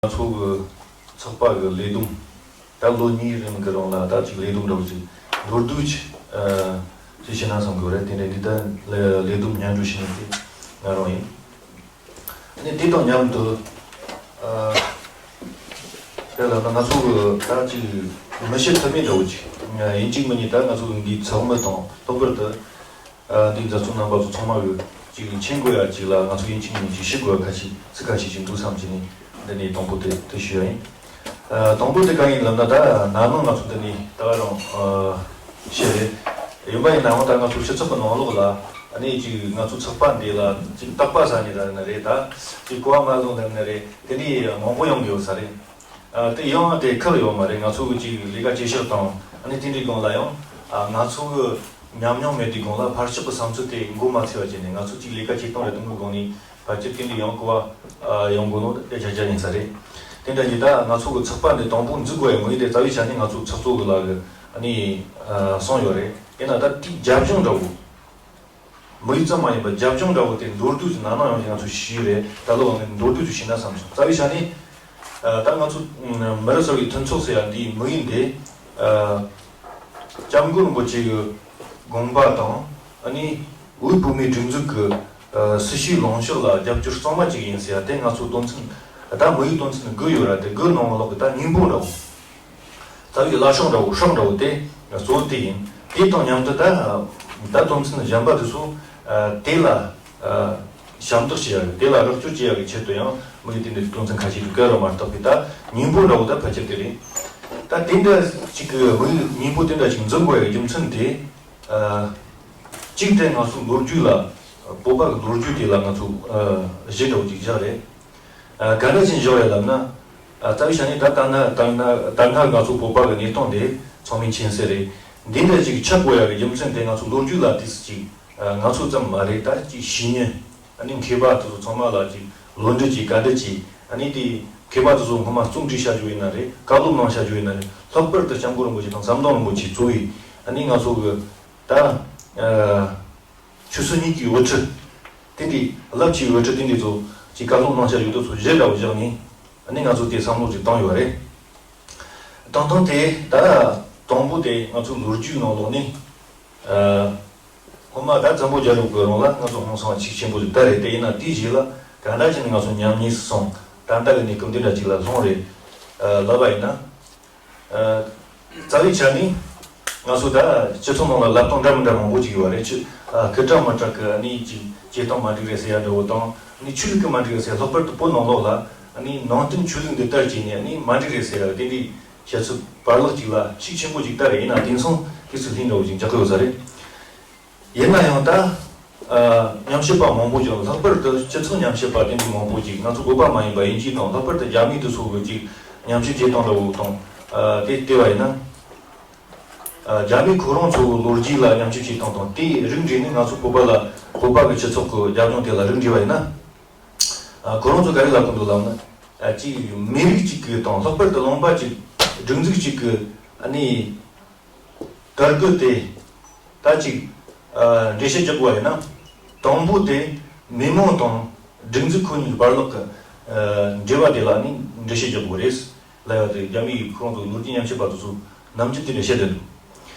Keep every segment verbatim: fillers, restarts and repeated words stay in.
ང་ཚོ་གི་ཚོགས་པ་གི་ལས་བསྡོམས་ད་ལོ་གཉིས་རིང་གི་རིང་ལ་ད་ཅིག་ལས་བསྡོམས་འདྲ་བོ་ཅིག་མདོར་བསྡུས་ཅིག་ཨ་ཅིག་བྱས་ན་བསམ་གི་རེད། དེ་འདྲ་འདི་ལྟར་ལས་བསྡོམས་སྙན་སྒྲོན་ཞུ་མཁན་དེ་ང་རང་ཡིན། ཨ་ནི་དེ་དང་མཉམ་དུ་ཨ་དེ་ལ་ང་ཚོ་གི་ད་ཅིག་མི་བཤད་ཐབས་མེད་འདྲ་བོ་ཅིག་ཡིན་གཅིག་མིན་གཉིས་ད་ང་ཚོ་གི་འདིའི་ཚོགས་མི་དང་ལྷག་པར་དུ། ཨ་འདི་མཛད་གཙོ་རྣམ་པ་ཚོ་ཚང་མ་གི་ཅིག་མཁྱེན་དགོས་ཡ་ཅིག་ལ་ང་ཚོ་ཡིན་གཅིག་མིན་གཅིག་ཞུ་དགོས་ཡ་ཁ་ཤས་ཚིག་ཁ་ཤས་ཅིག་འདུག་བསམ་གྱི་ནས་འདི་ནས་དང་པོ་དེ་དེ་ཞུ་ཡ་ཡིན། ཨ་དང་པོ་དེ་གང་ཡིན་ལབ་ན་ད་ན་ནིང་ང་ཚོ་འདི་ནས་ད་ག་རང་ཨ་བཤད་རེད། ཡིན་པ་ཡིན་ནའང་ད་ང་ཚོ་སྤྱི་ཚོགས་ཀྱི་ནང་ལོགས་ལ་ཨ་ནི་ཅིག་ང་ཚོ་ཚོགས་པ་འདི་ལ་ཅིག་རྟག་པ་ཟ་ནི་ལབ་ན་རེད། ད་ཅིག་གོ་བ་མ་བཟུང་ལབ་ན་རེད། དེ་འདྲའི་མང་པོ་ཡོང་གི་ཡོད་ས་རེད། ཨ་དེ་ཡང་དེ་ཁག་ཡོད་མ་རེད། ང་ཚོ་གི་ཅིག་ལས་ཀ་བྱེད་ཕྱོགས་དང་ཨ་ནི་དེ་འདྲའི་སྒང་ལ་ཡང་ཨ་ང་ཚོ་གི་ཉམས་མྱོང་མེད་དུས་སྒང་ལ་ཕར་ཕྱོགས་ཀྱི་བསམ་ཚུལ་དེ་མགོ་མ་ཚོས་པ་བྱས་ནས་ང་ཚོ་ཅིག་ལས་ཀ་བྱེད་སྟངས་རེ་དང་པོའི་སྒང་ནས་ཕལ་ཆེར་དེ་འདྲའི་ཡང་གོ་བ་ཨ་ཡོང་དགོས་ནོ་དེ་ཆ་ཆ་ཡིན་ས་རེད། དེ་འདྲ་ཡིན་ད་ང་ཚོ་གི་ཚོགས་པ་འདི་དང་པོ་འཛུགས་དགོས་ཡ་དམིགས་ཡུལ་དེ་རྩ་བའི་ཆ་ནས་ང་ཚོ་ཚོགས་གཙོ་གི་ལག་གི་ཨ་ནི་ཨ་གསུངས་ཡོད་རེད། ཡིན་ན་ད་དེའི་རྒྱབ་ལྗོངས་འདྲ་བོ། དམིགས་ཡུལ་ཙམ་མ་ཡིན་པར་རྒྱབ་ལྗོངས་འདྲ་བོ་དེ་མདོར་བསྡུས་ཀྱི་ནང་ན་ཡོང་ཞིག་ང་ཚོས་ཞུས་རེད། ད་ལོ་ངས་མདོར་བསྡུས་ཀྱི་ཞུས་ན་བསམ་སོང་། རྩ་བའི་ཆ་ནས་ཨ་ད་ང་ཚོ་མི་རབས་གསར་བའི་མཐུན་ཚོགས་ཟེར་ཡ་འདིའི་དམིགས་ཡུལ་འདི་ཨ་སྐྱབས་མགོན་རིན་པོ་ཆེ་གི་དགོངས་པ་དང་ཨ་ནི་དབུས་བོད་མིའི་སྒྲིག་འཛུགས་ཀྱི་ཨ་སྲི་ཞུའི་ལངས་ཕྱོགས་ལ་རྒྱབ་སྐྱོར་གཙང་མ་ཅིག་ཡིན་ཟེར་ཡ་དེ་ང་ཚོ་དོན་ཚན་ད་དམིགས་ཡུལ་དོན་ཚན་དགུ་ཡོད་ར། དེ་དགུ་ནང་ལོགས་ཀྱི་ད་སྙིང་པོ་འདྲ་བོ། རྩ་བའི་བླ་སྲོག་འདྲ་བོ་སྲོག་འདྲ་བོ་དེ་གཙོ་བོ་དེ་ཡིན། དེ་དང་མཉམ་དུ་ད་ད་དོན་ཚན་གཞན་པ་དེ་ཚོ་ཨ་དེ་ལ་ཨ་ཞབས་འདེགས་བྱེད་ཡག་གི་དེ་ལ་རོགས་སྐྱོར་བྱེད་ཡག་གི་ཆེད་དུ་ཡང་དམིགས་ཡུལ་དེ་འདྲའི་དོན་ཚན་ཁ་ཤས་ཤིག་བཀོད་ར་མ་གཏོགས་པའི་ད་སྙིང་པོ་འདྲ་བོ་ད་ཕལ་ཆེར་དེ་རེད། ད་དེ་འདྲ་ཅིག་གི་དམིགས་ཡུལ་སྙིང་པོ་དེ་འདྲ་ཞིག་འཛིན་དགོས་ཡག་རྒྱུ་མཚན་དེ་ཨ་གཅིག་དེ་ང་ཚོ་ལོ་རྒྱུས་ལ་བོད་པ་གི་ལོ་རྒྱུས་དེ་ལ་ང་ཚོ་ཨ་གཞི་འདྲ་བོ་ཅིག་བཞག་རེད། ཨ་ག་འདྲ་ཞིག་འཇོག་ཡ་ལབ་ན། ཨ་རྩ་བའི་ཆ་ནས་ད་ད་ན་ད་ན་ད་སྔ་ང་ཚོ་བོད་པ་གི་གནས་སྟངས་དེ་ཚང་མས་མཁྱེན་གསལ་རེད། འདི་འདྲ་ཅིག་ཆགས་དགོས་ཡ་གི་རྒྱུ་མཚན་དེ་ང་ཚོ་ལོ་རྒྱུས་ལ་དེ་ཅིག་ཨ་ང་ཚོ་ཙམ་མ་རེད། ད་ཅིག་གཞིས་ནས་ཨ་ནི་མཁས་པ་དེ་ཚོ་ཚང་མ་ལ་ཅིག་ལོ་འདྲི་ཅིག་ག་འདྲ་ཅིག་ཨ་ནི་དེ་མཁས་པ་དེ་ཚོ་སྔོན་མ་རྩོམ་བྲིས་བྱ་རྒྱུ་ཡིན་ན་རེད། བཀའ་སློབ་གནང་བྱ་རྒྱུ་ཡིན་ན་རེད། ལྷག་པར་དུ་སྐྱབས་མགོན་རིན་པོ་ཆེ་དང་ཟམ་གདོང་རིན་པོ་ཆེ་གཙོས་པའི་ཨ་ནི་ང་ཚོ་གི་ད་ཨ། ཆོས་སྲིད་གཉིས་ཀྱི་དབུ་ཁྲིད། དེ་འདྲའི་རླབས་ཆེའི་དབུ་ཁྲིད་དེ་འདྲའི་ཚོ་ཅིག་བཀའ་སློབ་གནང་བྱ་ཡོད་དོ་ཚོ་གཞི་འདྲ་བོ་བཞག་ནས་ཨ་ནི་ང་ཚོ་དེ་བསམ་བློ་ཅིག་བཏང་ཡོད་རེད། བཏང་སྟངས་དེ་ད་དང་པོ་དེ་ང་ཚོ་ལོ་རྒྱུས་ནང་ལོགས་ནས་ཨ་སྔོན་མ་ད་བཙན་པོ་རྒྱལ་རབས་ཀྱི་རིང་ལ་ང་ཚོ་ཧང་སང་བ་ཅིག་ཆེན་པོ་ཅིག་ད་རེད། དེ་ཡིན་ན་དེའི་རྗེས་ལ་ག་འདྲ་བྱས་ནས་ང་ཚོ་ཉམས་ཉེས་སུ་སོང་། ད་ལྟ་གི་གནས་སྐབས་འདི་འདྲ་ཅིག་ལ་ལྷུང་རེད། ཨ་ལབ་པ་ཡིན་ན། ཨ་རྩ་བའི་ཆ་ནས་ང་ཚོ་ད་སྤྱི་ཚོགས་ནང་ལ་ལབ་སྟངས་འདྲ་མི་འདྲ་མང་པོ་ཅིག་ཡོད་རེད། ཆུ་ཨ་སྐུ་དྲག་མི་དྲག་གི་ཨ་ནི་ཅིག་བྱེད་སྟངས་མ་འགྲིག་རེད་ཟེར་ཡ་འདྲ་བོ་དང་། ཨ་ནི་ཆོས་ལུགས་ཀྱི་མ་འགྲིག་རེད་ཟེར། ལྷག་པར་དུ་བོད་ནང་ལོགས་ལ་ཨ་ནི་ནང་བསྟན་ཆོས་ལུགས་འདི་ལྟར་བྱས་ནས་ཨ་ནི་མ་འགྲིག་རེད་ཟེར་ཡ་དེ་འདྲའི་བཤད་ཚུལ་བར་ལག་ཅིག་ལ་ཤུགས་ཆེན་པོ་ཅིག་ལྟ་རེད། ཡིན་ན་དེང་སང་དེ་ཚོ་ལྷིང་འདྲ་བོ་ཅིག་འཇགས་ཀྱི་ཡོད་ས་རེད། ཡིན་ན་ཡང་ད་ཨ་ཉམས་ཞིབ་པ་མང་པོ་ཅིག་ལྷག་པར་དུ་སྤྱི་ཚོགས་ཉམས་ཞིབ་པ་དེ་འདྲ་མང་པོ་ཅིག་ང་ཚོ་བོད་པ་མ་ཡིན་པ་དབྱིན་ཇི་དང་ལྷག་པར་དུ་རྒྱ་མི་དེ་ཚོ་གི་ཅིག་ཉམས་ཞིབ་བྱེད་སྟངས་འདྲ་བོ་དང་ཨ་དེ་བལྟས་པ་ཡིན་ན། ཨ་རྒྱ་མི་ཁོ་རང་ཚོ་གི་ལོ་རྒྱུས་ལ་ཉམས་ཞིབ་བྱེད་སྟངས་དང་དེའི་རིགས་འགྲེ་ནས་ང་ཚོ་བོད་པ་ལ་བོད་པ་གི་སྤྱི་ཚོགས་ཀྱི་རྒྱབ་ལྗོངས་དེ་ལ་རིགས་འགྲེ་བ་ཡིན་ན། ཨ་ཁོ་རང་ཚོ་ག་རེ་ལབ་གི་འདུག་ལབ་ན། ཨ་ཅིག་མི་རིགས་གཅིག་གི་དང་ལྷག་པར་དུ་ལུང་པ་གཅིག་སྒྲིག་འཛུགས་གཅིག་གི་ཨ་ནི། དར་རྒུད་དེ་ད་ཅིག་ཨ་འགྲེལ་བཤད་རྒྱག་དགོས་པ་ཡིན་ན། དང་པོ་དེ་མི་མང་དང་སྒྲིག་འཛུགས་ཁོ་གཉིས་ཀྱི་བར་ལོགས་ཀྱི་ཨ་འབྲེལ་བ་དེ་ལ་ནི་འགྲེལ་བཤད་རྒྱག་དགོས་རེད་ལབ་ཡ་དེ་རྒྱ་མིའི་ཁོ་རང་ཚོ་ལོ་རྒྱུས་ཉམས་ཞིབ་པ་དེ་ཚོ་ནམ་རྒྱུན་དེ་འདྲ་བཤད་བསྡད་འདུག་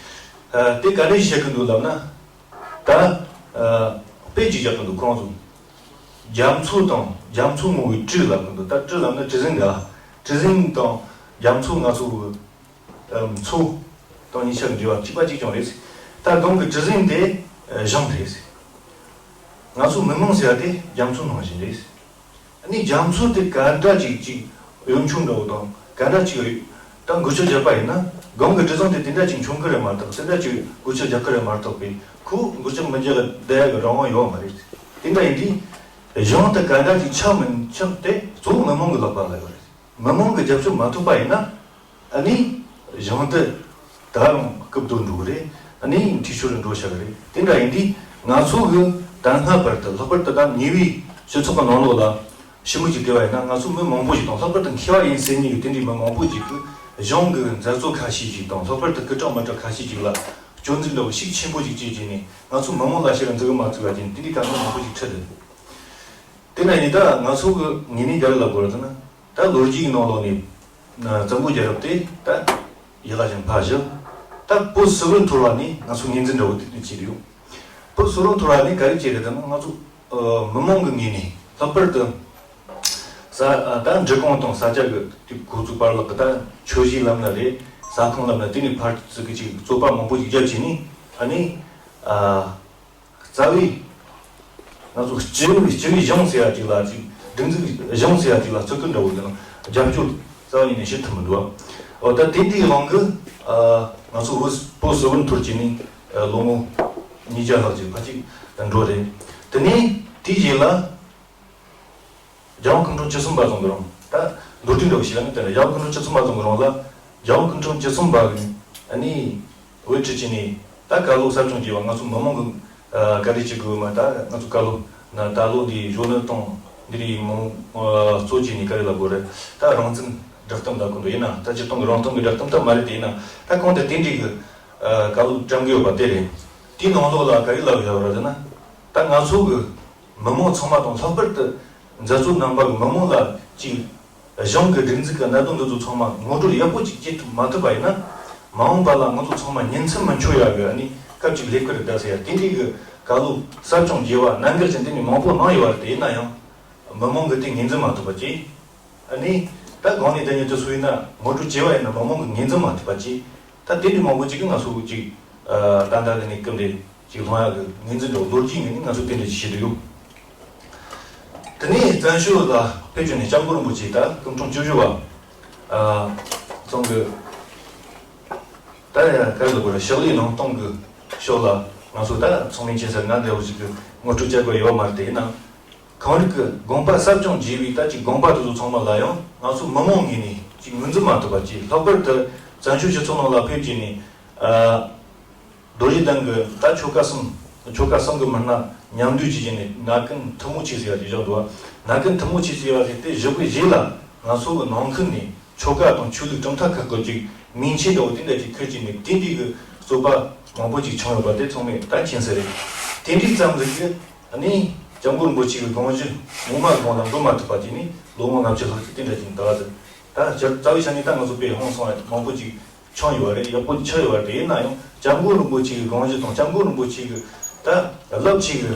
ཨ་དེ་ག་འདྲ་ཞིག་བཤད་ཀྱི་འདུག་ལབ་ན། ད་ཨ་དཔེ་ཅིག་བཞག་གི་འདུག་ཁོ་རང་ཚོ། རྒྱ་མཚོ་དང་རྒྱ་མཚོ་ངོ་བོའི་གྲུ་ལབ་གི་འདུག་ད་གྲུ་ལབ་ན་གྲུ་གཟིངས་རེད། གྲུ་གཟིངས་དང་རྒྱ་མཚོ་ང་ཚོ་གི་མཚོ་དང་གཉིས་ཆར་འབྲེལ་བ་གཅིག་པ་གཅིག་རྐྱང་རེད། ད་སྒང་གི་གྲུ་གཟིངས་དེ་གཞུང་རེད། ང་ཚོ་མི་མང་ཟེར་བ་དེ་རྒྱ་མཚོ་ནང་བཞིན་རེད། ཨ་ནི་རྒྱ་མཚོ་དེ་ག་འདྲ་ཅིག་ཅིག་གཡོན་ཆུང་འདྲ་བོ་དང་ག་འདྲ་ཅིག་ད་འགུལ་སྐྱོད་བརྒྱབ་པ་ཡིན་ན་སྒང་གི་གྲུ་གཟིངས་དེ་དེ་འདྲ་ཅིག་མཆོང་གི་རེད་མ་གཏོགས་དེ་འདྲ་ཅིག་འགུལ་སྐྱོད་རྒྱག་གི་རེད་མ་གཏོགས་པའི་ཁོ་འགུལ་སྐྱོད་མི་རྒྱག་གི་བསྡད་ཡག་གི་རང་དབང་ཡོད་མ་རེད། དེ་འདྲ་ཡིན་དུས་གཞུང་དེ་ག་འདྲ་ཅིག་ཆགས་མིན་ཆགས་དེ་གཙོ་བོ་མི་མང་གི་ལག་པ་ལ་ཡོད་རེད། མི་མང་གི་རྒྱབ་སྐྱོར་མ་ཐོབ་པ་ཡིན་ན། ཨ་ནི་གཞུང་དེ་ད་རུང་སྐུ་བསྡུ་འགྲོ་གི་རེད། ཨ་ནི་འཐུས་ཤོར་འགྲོ་བྱ་གི་རེད། དེ་འདྲ་ཡིན་དུས་ང་ཚོ་གི་ད་སྔ་བར་དུ་ལྷག་པར་དུ་ད་ཉེ་བའི་སྤྱི་ཚོགས་ཀྱི་ནང་ལོགས་ལ་ཞིབ་མོ་ཅིག་བལྟས་པ་ཡིན་ན་ང་ཚོ་མི་མང་པོ་ཞིག་དང་ལྷག་པར་དུ་མཁས་པ་ཡིན་ཟེར་མཁན་གྱི་དེ་འདྲའི་མི་མང་པོ་ཞིག་གིས་གཞུང་གི་མཛད་གཙོ་ཁ་ཤས་ཤིག་དང་ལྷག་པར་དུ་སྐུ་དྲག་མི་དྲག་ཁ་ཤས་ཤིག་ལ་སྐྱོན་འཛུགས་འདྲ་བོ་ཤུགས་ཆེན་པོ་ཞིག་བྱས་བྱས་ནས་ང་ཚོ་མི་མང་ལ་ཕྱིར་འཛུགས་མ་བཙུགས་པ་བྱས་ནས་དེ་འདྲའི་དཀའ་ངལ་མང་པོ་ཞིག་འཕྲད་འདུག་དེ་ན་ཡིན་ད་ང་ཚོ་གི་ངེས་ནས་རྒྱ་རི་ལ་གོ་ར་དེ་ན། ད་ལོ་རྒྱུས་ཀྱི་ནང་ལོགས་ནས་ན་བཙན་པོའི་རྒྱལ་རབས་དེ་ད་ཡག་ག་ཅིག་ཕར་བཞག་ད་བོད་སིལ་བུར་འཐོར་བ་ནས་ང་ཚོ་ངོས་འཛིན་འདྲ་བོ་དེ་བྱས་ཡོད། བོད་སིལ་བུར་འཐོར་བ་ནས་ག་རེ་བྱས་རེད་ཟེར་ན། ང་ཚོ་ཨ་མི་མང་གི་ངོས་ནས་ལྷག་པར་དུ་ས་ད་འབྲི་གུང་དང་ས་སྐྱ་གི་དེ་ཁོ་ཚོའི་བར་ལ་གི་ད་ཆོས་གཞིས་ལབ་ན་རེད། ཟ་ཁང་ལབ་ན། དེ་ནས་ཕར་ཚུར་གི་ཅིག་རྩོད་པ་མང་པོ་ཞིག་བརྒྱབ་བྱས་ནས། ཨ་ནི་ཨ་རྩ་བའི་ང་ཚོ་སྤྱི་པའི་སྤྱི་པའི་གཞུང་ཟེར་ཡ་ཅིག་ལ་ཅིག་སྒྲིག་འཛུགས་གཞུང་ཟེར་ཡ་ཅིག་ལ་བརྩི་བཀུར་འདྲ་བོ་དང་རྒྱབ་སྐྱོར་རྩ་བ་ཉིད་ནས་བྱེད་ཐུབ་མི་འདུག་འོ་ད་དེ་འདྲའི་དབང་གིས་ཨ་ང་ཚོ་བོད་བོད་སིལ་བུར་འཐོར་བྱས་ནས་ཨ་ལོ་ངོ་ཉིས་བརྒྱ་ལྷག་ཅིག་ཕལ་ཆེར་འགྲོ་རེད། དེ་ནས་དེའི་རྗེས་ལ། རྒྱལ་དབང་སྐུ་ཕྲེང་བཅུ་གསུམ་པ་ཚང་གི་རིང་ད་མདོར་བསྡུས་འདྲ་བོ་ཞིག་ལ་ནི། དེ་ནས་རྒྱལ་དབང་སྐུ་ཕྲེང་བཅུ་གསུམ་པ་ཚང་གི་རིང་ལ། རྒྱལ་དབང་སྐུ་ཕྲེང་བཅུ་གསུམ་པ་གི་ཨ་ནི་དབུ་ཁྲིད་བྱས་ནས་ད་བཀའ་སློབ་ཟབ་སྦྱོང་རྒྱས་པ། ང་ཚོ་མི་མང་གི་ཨ་བཀའ་དྲིན་ཅིག་དགོས་མ། ད་ང་ཚོ་བཀའ་སློབ་ན་ད་ལོ་འདི་གཞོན་ནུ་དང་འདི་རིགས་མང་ཨ་གཙོ་བྱས་ནས་ག་རེ་ལབ་དགོས་རེད། ད་རང་བཙན་བསྒྲགས་གཏམ་ལབ་དགོས་འདུག་ཡིན་ན་ད་སྤྱིར་བཏང་གི་རང་བཙན་གྱི་བསྒྲགས་གཏམ་ད་མ་རེད། དེ་ཡིན་ན་ད་གང་ལྟར་དེ་འདྲའི་གི་ཨ་བཀའ་སློབ་བཀྲམ་གི་ཡོད་པ་དེ་རེད། དེའི་ནང་ལོགས་ལ་ག་རེ་ལབ་ཡོད་རེད་ཟེར་ན། ད་ང་ཚོ་གི་མི་མང་ཚང་མ་དང་། ལྷག་པར་དུ་མཛད་གཙོ་རྣམ་པ་གི་མི་མང་ལ་ཅིག་གཞུང་གི་སྒྲིག་འཛུགས་ཀྱི་གནད་དོན་འདི་ཚོ་ཚང་མ་ངོ་སྤྲོད་ཡག་པོ་ཅིག་བྱེད་ཐུབ་མ་ཐུབ་པ་ཡིན་ན། མ་འོངས་པ་ལ་ང་ཚོ་ཚང་མ་ཉིན་མཚན་མི་འཆོར་ཡག་གི་ཨ་ནི་སྐབས་ཅིག་སླེབས་ཀྱི་རེད་ད་ཟེར་ཡ། དེ་འདྲའི་གི་བཀའ་སློབ་ཟབ་སྦྱོང་རྒྱས་པ་རྣམ་འགྱུར་ཅན་དེ་ནི་མང་པོ་གནང་ཡོད་རེད། དེ་ཡིན་ན་ཡང་མི་མང་གི་དེ་ངོས་འཛིན་མ་ཐུབ་པ་བཅས། ཨ་ནི་ད་གང་ནས་དེ་ཉིད་དུ་སུ་ཡིན་ན་ངོ་སྤྲོད་བྱས་པ་ཡིན་ན་མི་མང་གི་ངོས་འཛིན་མ་ཐུབ་པ་བཅས། ད་དེ་འདྲའི་མང་པོ་ཅིག་གིས་ང་ཚོ་ཅིག་ཨ་ད་ལྟ་གི་གནས་སྐབས་འདི་ཅིག་ལྷོང་ཡག་གི་ངོས་འཛིན་འགྲོ། ལོ་རྒྱུས་ངོས་ནས་ང་ཚོ་དེ་འདྲ་ཅིག་བྱེད་དུ་ཡོད། དེ་ནས་བཙན་བྱོལ་ལ་ཕེབས་བྱུང་ནས་སྐྱབས་མགོན་རིན་པོ་ཆེ་ད་སྐུ་ཕྲེང་བཅུ་བཞི་པ་ཨ་ཚང་གི་ད་ཡ་ག་རེ་ལབ་དགོས་རེད། ཕྱག་ལས་གནང་སྟངས་ཀྱི་ཕྱོགས་ལ་ང་ཚོ་ད་ཚང་མས་མཁྱེན་གསལ། ང་འདྲ་བོ་ཞིག་གིས་ངོ་སྤྲོད་བྱ་དགོས་ཡོད་མ་རེད། དེ་ཡིན་ན། གངས་རི་གི་དགོངས་པ་ཟབ་སྦྱོང་བྱས་པའི་ད་ཅིག་དགོངས་པ་དེ་ཚོ་ཚང་མ་ལ་ཡང་ང་ཚོ་མི་མང་ངོས་ནས་ཅིག་ངོས་འཛིན་མ་ཐུབ་པ་བཅས། ལྷག་པར་དུ་བཙན་བྱོལ་སྤྱི་ཚོགས་ནང་ལ་ཕེབས་བྱས་ནས་ཨ་རྡོ་རྗེ་གདན་གྱི་ད་ཆོལ་ཁ་གསུམ། ཆོལ་ཁ་གསུམ་གྱི་མི་སྣ་མཉམ་འདུས་བྱས་བྱས་ནས་མནའ་གན་ཐུན་མོང་ཆེ་ཟེར་བ་ཅིག་བཞག་འདུག་མནའ་གན་ཐུན་མོང་ཆེ་ཟེར་བ་ཞིག་དེ་བཞག་པའི་རྗེས་ལ་ང་ཚོ་གི་ནང་ཁུལ་ནས་ཆོལ་ཁ་དང་ཆོས་ལུགས་གྲུབ་མཐའ་ཁག་གི་ཅིག་མིང་ཆད་འདྲ་བོ་དེ་འདྲ་ཅིག་ཁུར་བྱས་ནས་དེ་འདྲའི་གི་རྩོད་པ་མང་པོ་ཅིག་བྱུང་ཡོད་པ་དེ་ཚང་མས་ད་མཁྱེན་གསལ་རེད། དེ་འདྲའི་ཙམ་ཟིག་གི་ཨ་ནི་སྐྱབས་མགོན་རིན་པོ་ཆེ་གི་དགོངས་གཞི་ངོ་མ་དགོངས་ལ་འགྲོ་མ་ཐུབ་པ་དེ་ནི་ལོ་ངོ་ལྔ་བཅུ་ལྷག་ཅིག་དེ་འདྲ་ཅིག་འདུག་ཟེར། ད་རྩ་བའི་ཆ་ནས་ད་ང་ཚོ་དཔེ་ཧང་སང་བ་མང་པོ་ཅིག་བྱུང་ཡོད་རེད། ཡག་པོ་ཆགས་ཡོད་རེད། དེ་ཡིན་ན་ཡང་སྐྱབས་མགོན་རིན་པོ་ཆེ་གི་དགོངས་གཞི་དང་སྐྱབས་མགོན་རིན་པོ་ཆེ་གི་ད་རླབས་ཆེ་གི་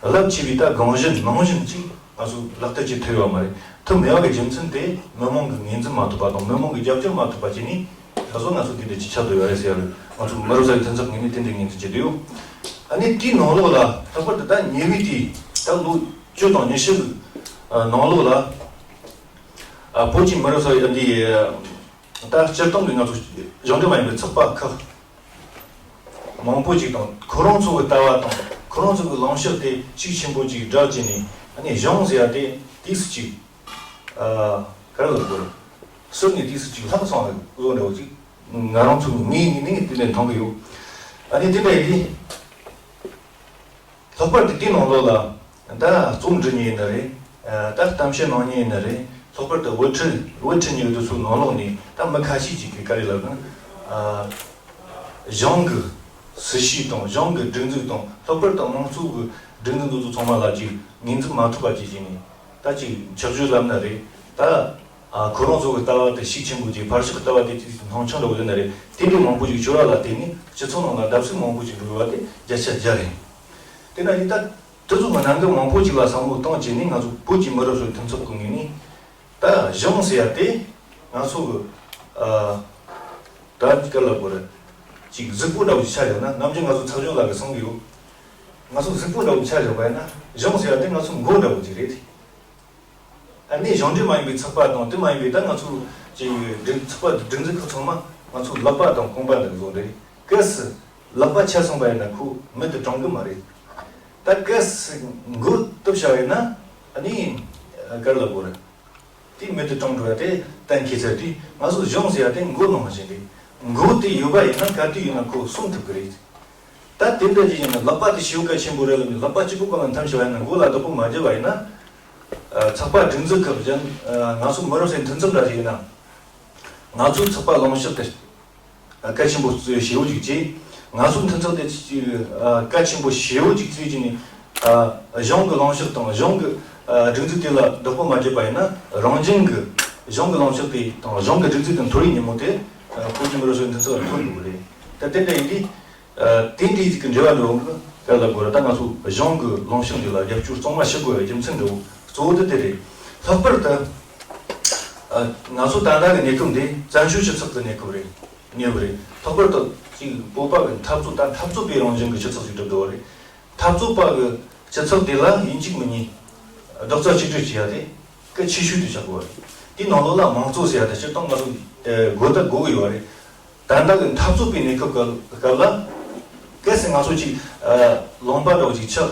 རླབས་ཆེ་བའི་ད་དགོངས་གཞི་ནང་བཞིན་ཅིག་ང་ཚོ་ལག་བསྟར་བྱེད་ཐུབ་ཡོད་མ་རེད། ཐུབ་མེད་པ་གི་རྒྱུ་མཚན་དེ་མི་མང་གི་ངོས་འཛིན་མ་ཐུབ་པ་དང་མི་མང་གི་རྒྱབ་སྐྱོར་མ་ཐུབ་པ་བྱས་ནས་ད་གཟོད་ང་ཚོ་འདི་འདྲ་ཅིག་ཆགས་བསྡད་ཡོད་རེད་ཟེར་ཡ་རེད། ང་ཚོ་མི་རབས་གསར་བའི་མཐུན་ཚོགས་ངོས་ནས་དེ་འདྲའི་ངོས་འཛིན་བྱེད་ཀྱི་ཡོད། ཨ་ནི་དེའི་ནང་ལོགས་ལ་ལྷག་པར་དུ་ད་ཉེ་བའི་དུས་ད་ལོ་བཅུ་དང་ཉི་ཤུ་གི་ནང་ལོགས་ལ་ཨ་བོད་ཀྱི་མི་རབས་གསར་བའི་འདི་ད་སྤྱིར་བཏང་གི་ང་ཚོ་གཞུང་འབྲེལ་མ་ཡིན་པའི་ཚོགས་པ་ཁག་མང་པོ་ཅིག་དང་ཁོ་རང་ཚོ་གི་ལྟ་བ་དང་ཁོ་རང་ཚོ་གི་ལངས་ཕྱོགས་དེ་ཤུགས་ཆེན་པོ་ཅིག་སྒྲ་བརྗེས་ནས། ཨ་ནི་གཞུང་ཟེར་ཡ་དེ་དུས་སུ་ཅིག་ཨ་ག་རེ་ལབ་དགོས་རེད། ཟུར་ནས་དུས་སུ་ཅིག་ལྷག་སོང་བའི་བཟོ་འདྲ་བོ་ཅིག་ང་རང་ཚོ་ངའི་ངོས་ནས་དེ་འདྲ་མཐོང་གི་ཡོད། ཨ་ནི་དེ་འདྲ་ཡིན་དུས། ལྷག་པར་དུ་དེའི་ནང་ལོགས་ལ་ད་རྩོམ་འབྲི་མཁན་ཡིན་ན་རེད། ད་གཏམ་བཤད་གནང་མཁན་ཡིན་ན་རེད། ལྷག་པར་དུ་དབུ་ཁྲིད་དབུ་ཁྲིད་གཉིས་ཀྱི་དུས་ཚོད་ནང་ལོགས་ནས་ད་མི་ཁ་ཤས་ཅིག་གིས་ག་རེ་ལབ་ན། གཞུང་གི་སྲིད་བྱུས་དང་གཞུང་གི་སྒྲིག་འཛུགས་དང་ལྷག་པར་དུ་དམངས་གཙོ་གི་སྒྲིག་འཛུགས་འདི་ཚོ་ཚང་མ་ལ་ཅིག་ངོས་འཛིན་མ་ཐུབ་པ་ཅིག་བྱས་ནས། ད་ཅིག་ཆགས་སྤྱོད་ལབ་ན་རེད། ད་ཨ་ཁོ་རང་ཚོ་གི་ལྟ་བ་དེ་ཤུགས་ཆེན་པོ་ཅིག་ཕར་ཕྱོགས་ཀྱི་ལྟ་བ་དེ་ཅིག་སྣང་ཆུང་འདྲ་བོ་ཡོད་ན་རེད། དེ་འདྲའི་མང་པོ་ཞིག་ཤོར་བ་ལ་བརྟེན་ནས་སྤྱི་ཚོགས་ནང་ལ་བརྡབ་གསིག་མང་པོ་ཞིག་འགྲོ་བ་དེ་བརྒྱ་ཆ་བརྒྱ་རེད། དེ་ན་ཡིན་ད་དེ་ཚོ་མི་སྣ་འགའ་མང་པོ་ཅིག་ལ་བསམ་བློ་བཏང་བྱས་ནས་ང་ཚོ་བོད་ཀྱི་མི་རབས་གསོ་བའི་མཐུན་ཚོགས་ཀྱི་ངོས་ནས་ད་གཞུང་ཟེར་ཡ་དེ་ང་ཚོ་གི་ཨ་ད་ག་ལབ་དགོས་རེད། ཅིག་གཟུགས་པོ་འདྲ་བོ་ཅིག་ཆགས་བཞག་ན། ནམ་རྒྱུན་ང་ཚོ་ཚ་གྱང་ལ་གི་གསུང་གི་ཡོད། ང་ཚོ་གཟུགས་པོ་འདྲ་བོ་ཆགས་བཞག་པ་ཡིན་ན་གཞུང་ཟེར་ཡ་དེ་ང་ཚོ་མགོ་འདྲ་བོ་ཅིག་རེད། ཨ་ནི་གཞུང་འབྲེལ་མ་ཡིན་པའི་ཚོགས་པ་དང་དེ་མ་ཡིན་པའི་ད་ང་ཚོ་ཅིག་སྒྲིག་ཚོགས་པ་སྒྲིག་འཛུགས་ཁག་ཚང་མ་ང་ཚོ་ལག་པ་དང་རྐང་པ་འདྲ་བཟོ་རེད། གལ་སྲིད་ལག་པ་ཆད་སོང་པ་ཡིན་ན་ཁོ་མེད་དུ་གྲོངས་གི་མ་རེད། ད་གལ་སྲིད་མགོ་གཏུབ་བྱ་བ་ཡིན་ན་ཨ་ནི་ག་རེ་ལབ་དགོས་རེད། དེ་མེད་དུ་གྲོངས་འགྲོ་བ་དེ་གཏན་འཁེལ་ཚར་དུས། ང་ཚོ་གཞུང་ཟེར་ཡ་དེ་མགོ་ནང་བཞིན་རེད། མགོ་དེ་ཡོད་པ་ཡིན་ན་ག་དུས་ཡིན་ན་ཁོ་སྲུང་ཐུབ་ཀྱི་རེད། ད་དེ་འདྲ་ཅིག་ཡིན་ན་ལག་པ་དེ་ཞེ་པོ་གལ་ཆེན་པོ་རེད་ལབ་ནས་ལག་པ་གཅིག་པོ་གང་ལ་འཐམ་བྱས་པ་ཡིན་ན། མགོ་ལ་བདག་པོ་མ་བརྒྱབ་པ་ཡིན་ན། ཨ་ཚོགས་པ་སྒྲིག་འཛུགས་ཁག་གཞན་ཨ་ང་ཚོ་མི་རབས་གསར་མཐུན་ཚོགས་འདྲ་ཞིག་ཡིན་ན། ང་ཚོའི་ཚོགས་པ་ལངས་ཕྱོགས་དེ་གལ་ཆེན་པོ་ཞེ་པོ་ཅིག་བྱས། ང་ཚོའི་མཐུན་ཚོགས་དེ་ཅིག་ཨ་གལ་ཆེན་པོ་ཞེ་པོ་ཅིག་བརྩིས་བྱས་ནས། ཨ་གཞུང་གི་ལངས་ཕྱོགས་དང་གཞུང་གི་ཨ་སྒྲིག་འཛུགས་དེ་ལ་བདག་པོ་མ་བརྒྱབ་པ་ཡིན་ན། རང་བཞིན་གྱི་ གཞུང་གི་ལངས་ཕྱོགས་དེ་དང་གཞུང་གི་སྒྲིག་འཛུགས་དེ་འཐོར་བའི་ཉིན་མོ་དེ་བོད་ཀྱི་མི་རབས་གསོ་བའི་མཐུན་ཚོགས་ལ་འཐོར་འགྲོ་གི་རེད། ད་དེ་འདྲ་ཡིན་དུས། ཨ། དེ་འདྲའི་ཅིག་གི་འབྲེལ་བ་འགྲོ་གི་ག་ལ་དགོས་ར། ད་ང་ཚོ་གཞུང་གི་ལངས་ཕྱོགས་འདི་ལ་རྒྱབ་སྐྱོར་གཙང་མ་ཞུ་དགོས་པའི་རྒྱུ་མཚན་འདྲ་བོ་གཙོ་བོ་དེ་དེ་རེད། ལྷག་པར་དུ། ཨ། ང་ཚོ་ད་ལྟ་གི་གནས་སྐབས་འདི་བཙན་བྱོལ་སྤྱི་ཚོགས་ཀྱི་གནས་སྐབས་རེད། གནས་བབ་རེད། ལྷག་པར་དུ་ཅིག་བོད་པ་གི་འཐབ་རྩོད། ད་འཐབ་རྩོད་པའི་རང་བཞིན་གྱི་སྤྱི་ཚོགས་ཤིག་གྲུབ་འགྲོ་བ་རེད། འཐབ་རྩོད་པ་གི་སྤྱི་ཚོགས་འདི་ལ་ཡིན་གཅིག་མིན་གཉིས་རྡོག་རྩ་གཅིག་སྒྲིལ་བྱེད་ཡ་དེ་གལ་ཆེ་ཤོས་དེ་ཆགས་དགོས་པ་རེད། དེའི་ནང་ལོགས་ལ་དམངས་གཙོ་ཟེར་ཡ་དེ་སྤྱིར་བཏང་ང་ཚོ་དགོས་ད་དགོས་ཀྱི་ཡོད་རེད། ད་ལྟ་གི་འཐབ་རྩོད་པའི་གནས་སྐབས་སྐབས་ལ། གལ་སྲིད་ང་ཚོ་ཅིག་ཨ། ལུང་པ་འདྲ་བོ་ཅིག་ཆགས།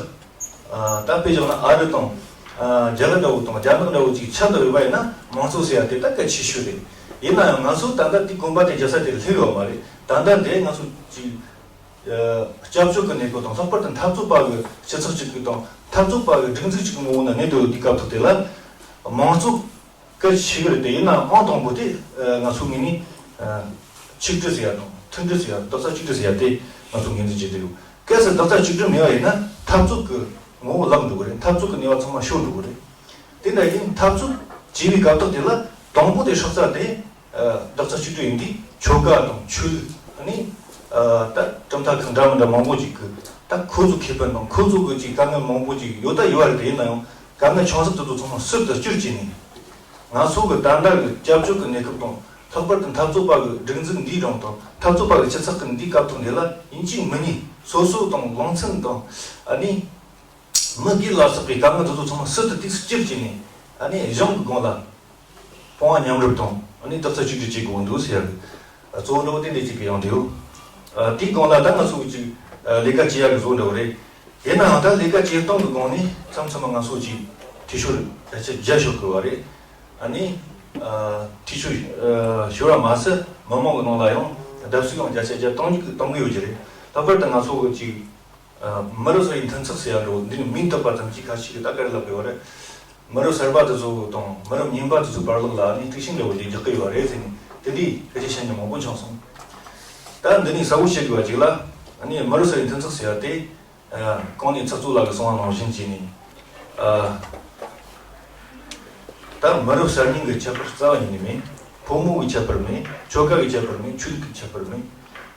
ཨ། ད་དཔེ་བཞག་ན་ཨ་རི་དང་། ཨ། རྒྱ་གར་འདྲ་བོ་དང་རྒྱ་ནག་འདྲ་བོ་ཅིག་ཆགས་བསྡད་ཡོད་པ་ཡིན་ན་དམངས་གཙོ་ཟེར་ཡ་དེ་ད་གལ་ཆེ་ཤོས་རེད། ཡིན་ན་ཡང་ང་ཚོ་ད་ལྟ་དེ་གོམ་པ་དེ་རྒྱག་ས་དེ་སླེབས་ཡོད་མ་རེད། ད་ལྟ་འདི་ང་ཚོ་ཅིག་ཨ། སྐྱབས་བཅོལ་གྱི་གནས་སྐབས་དང་། ལྷག་པར་དུ་འཐབ་རྩོད་པ་གི་སྤྱི་ཚོགས་ཅིག་གི་དང་། འཐབ་རྩོད་པ་གི་སྒྲིག་འཛུགས་ཅིག་གི་ངོ་བོ་ན་གནས་སྡོད་དུས་སྐབས་ཐོག་དེ་ལ་དམངས་གཙོ་གལ་ཆེ་གི་རེད་དེ། ཡིན་ནའང་ཨང་དང་པོ་དེ། ཨ། ང་ཚོ་ངོས་ནས། ཨ། ཆིག་སྒྲིལ་ཟེར་ཡ་དང་མཐུན་སྒྲིལ་ཟེར་ཡ། རྡོག་རྩ་གཅིག་སྒྲིལ་ཟེར་ཡ་དེ་ང་ཚོ་ངོས་འཛིན་བྱེད་དུ་ཡོད། གལ་སྲིད་རྡོག་རྩ་གཅིག་སྒྲིལ་མེད་པ་ཡིན་ན་འཐབ་རྩོད་ཀྱི་ངོ་བོ་བརླག་འགྲོ་གི་རེད། འཐབ་རྩོད་ཀྱི་ནུས་པ་ཚང་མ་ཤོར་འགྲོ་གི་རེད། དེ་འདྲ་ཡིན། འཐབ་རྩོད་བྱེད་པའི་སྐབས་ཐོག་དེ་ལ་དང་པོ་དེ་སྲོག་རྩ་དེ། ཨ། རྡོག་རྩ་གཅིག་སྒྲིལ་ཡིན་དུས་ཆོལ་ཁ་དང་ཆོས་ལུགས། ཨ་ནི། ཨ། ད་གྲུབ་མཐའ་ཁག་འདྲ་མི་འདྲ་མང་པོ་ཅིག་གི་ད་ཁོ་ཚོ་ཁེ་ཕན་དང་ཁོ་ཚོ་གི་ཅིག་དཀའ་ངལ་མང་པོ་ཅིག་ཡོད་ད་ཡོད་རེད་དེ། ཡིན་ན་ཡང་དཀའ་ངལ་ཆུང་ཙག་དེ་ཚོ་ཚང་མ་ཟུར་དུ་བསྐྱུར་བྱས་ནས། ང་ཚོ་གི་ད་ལྟ་གི་སྐྱབས་བཅོལ་གི་གནས་སྐབས་དང་། ལྷག་པར་དུ་འཐབ་རྩོད་པ་གི་སྒྲིག་འཛུགས་འདིའི་རིང་དང་། འཐབ་རྩོད་པ་གི་སྤྱི་ཚོགས་ཀྱི་འདིའི་སྐབས་ཐོག་འདི་ལ་ཡིན་གཅིག་མིན་གཉིས་སོ་སོ་དང་ལང་ཚན་དང་། ཨ་ནི། མི་སྒེར་ལ་སོགས་པའི་དཀའ་ངལ་དེ་ཚོ་ཚང་མ་ཟུར་དུ་ཏོག་ཙམ་བསྐྱུར་བྱས་ནས། ཨ་ནི་གཞུང་གི་སྒང་ལ་དཔུང་བ་མཉམ་རུབ་དང་། ཨ་ནི་རྡོག་རྩ་གཅིག་སྒྲིལ་བྱེད་དགོས་འདུག་ཟེར་ཡ་གི་གཙོ་བོ་འདྲ་བོ་དེ་འདྲ་ཅིག་གི་ཡང་འདུག་ཨ། དེའི་སྒང་ལ་ད་ང་ཚོ་གི་ཅིག་ཨ། ལས་ཀ་བྱེད་ཡ་གི་བཟོ་འདྲ་བོ་རེད། ཡིན་ནའང་ད་ལས་ཀ་བྱེད་སྟངས་ཀྱི་སྒང་ནས་མཚམས་མཚམས་ང་ཚོ་ཅིག་འཐུས་ཤོར་བརྒྱ་ཆ་བརྒྱ་ཤོར་དགོས་པ་རེད། ཨ་ནི། ཨ། འཐུས་ཤོར། ཨ། ཤོར་བ་མ་ཟད་མི་མང་གི་ནང་ལ་ཡང་བརྡབ་གསིག་ཡང་བརྒྱ་ཆ་བརྒྱ་གཏོང་གི་གཏོང་གི་ཡོད་ཀྱི་རེད། ལྷག་པར་དུ་ང་ཚོ་གི་ཅིག་ཨ། མི་རབས་གསར་བའི་མཐུན་ཚོགས་ཟེར་ཡ་འདྲ་བོ་འདི་ནི་མིང་ཐོབ་པ་ཙམ་གྱིས་ཁ་ཤས་ཀྱིས་ད་ག་རེ་ལབ་ཡོད་རེད། མི་རབས་གསར་པ་དེ་ཚོ་དང་མི་རབས་རྙིང་པ་དེ་ཚོའི་བར་ལོགས་ལ་ནི་དཀྲུག་ཤིང་འདྲ་བོ་དེ་རྒྱག་གི་ཡོད་རེད་ཟེར་ནས་དེ་འདྲའི་སྐད་ཆ་བཤད་མཁན་མང་པོ་བྱུང་སོང་། ད་འདི་ནས་གསལ་བོ་བཤད་དགོས་པ་ཅིག་ལ། ཨ་ནི་མི་རབས་གསར་བའི་མཐུན་ཚོགས་ཟེར་བ་དེ། ཨ། གོང་ནས་ཚོགས་གཙོ་ལགས་ཀྱིས་གསུངས་པ་ནང་བཞིན་བྱས་ནས། ཨ། ད་མི་རབས་གསར་རྙིང་གི་ཁྱད་པར་རྩ་བ་ཉིད་ནས་མེད། ཕོ་མོ་གི་ཁྱད་པར་མེད། ཆོལ་ཁ་གི་ཁྱད་པར་མེད། ཆོས་ལུགས་ཀྱི་ཁྱད་པར་མེད།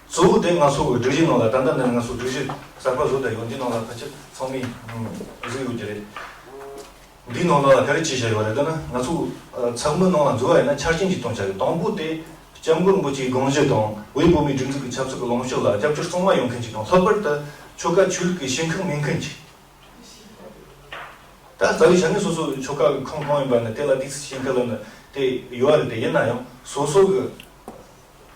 གཙོ་བོ་དེ་ང་ཚོ་གི་སྒྲིག་གཞི་ནང་ལ། ད་ལྟ་ནས་ང་ཚོ་སྒྲིག་གཞི་གསར་པ་བཟོ་བསྡད་ཡོད། འདི་ནང་ལ་ཕལ་ཆེར་ཚང་མས་གཟིགས་ཡོད་ཀྱི་རེད། འདིའི་ནང་ལ་ག་རེ་བྱས་བཞག་ཡོད་རེད་ལབ་ན། ང་ཚོ་ཚང་མའི་ནང་ལ་འཛུལ་བ་ཡིན་ན་ཆ་རྐྱེན་གཅིག་བཏོན་བཞག་ཡོད། དང་པོ་དེ་སྐྱབས་མགོན་རིན་པོ་ཆེའི་དགོངས་གཞི་དང་། དབུས་བོད་མིའི་སྒྲིག་འཛུགས་ཀྱི་ཆབ་སྲིད་ཀྱི་ལངས་ཕྱོགས་ལ་རྒྱབ་སྐྱོར་གཙང་མ་ཡོང་མཁན་ཅིག་དང་། ལྷག་པར་དུ་ཆོལ་ཁ་ཆོས་ལུགས་ཀྱི་ཞེན་ཁག་མེད་མཁན་ཅིག་ད་རྩ་བའི་ཆ་ནས་སོ་སོའི་ཆོལ་ཁ་གི་ཁོངས་གང་ཡིན་པ་ནི་དེ་ལ་དེའི་ཞེན་ཁ་ལ་ནི་དེ་ཡོད་རེད་དེ། ཡིན་ན་ཡང་སོ་སོ་གི་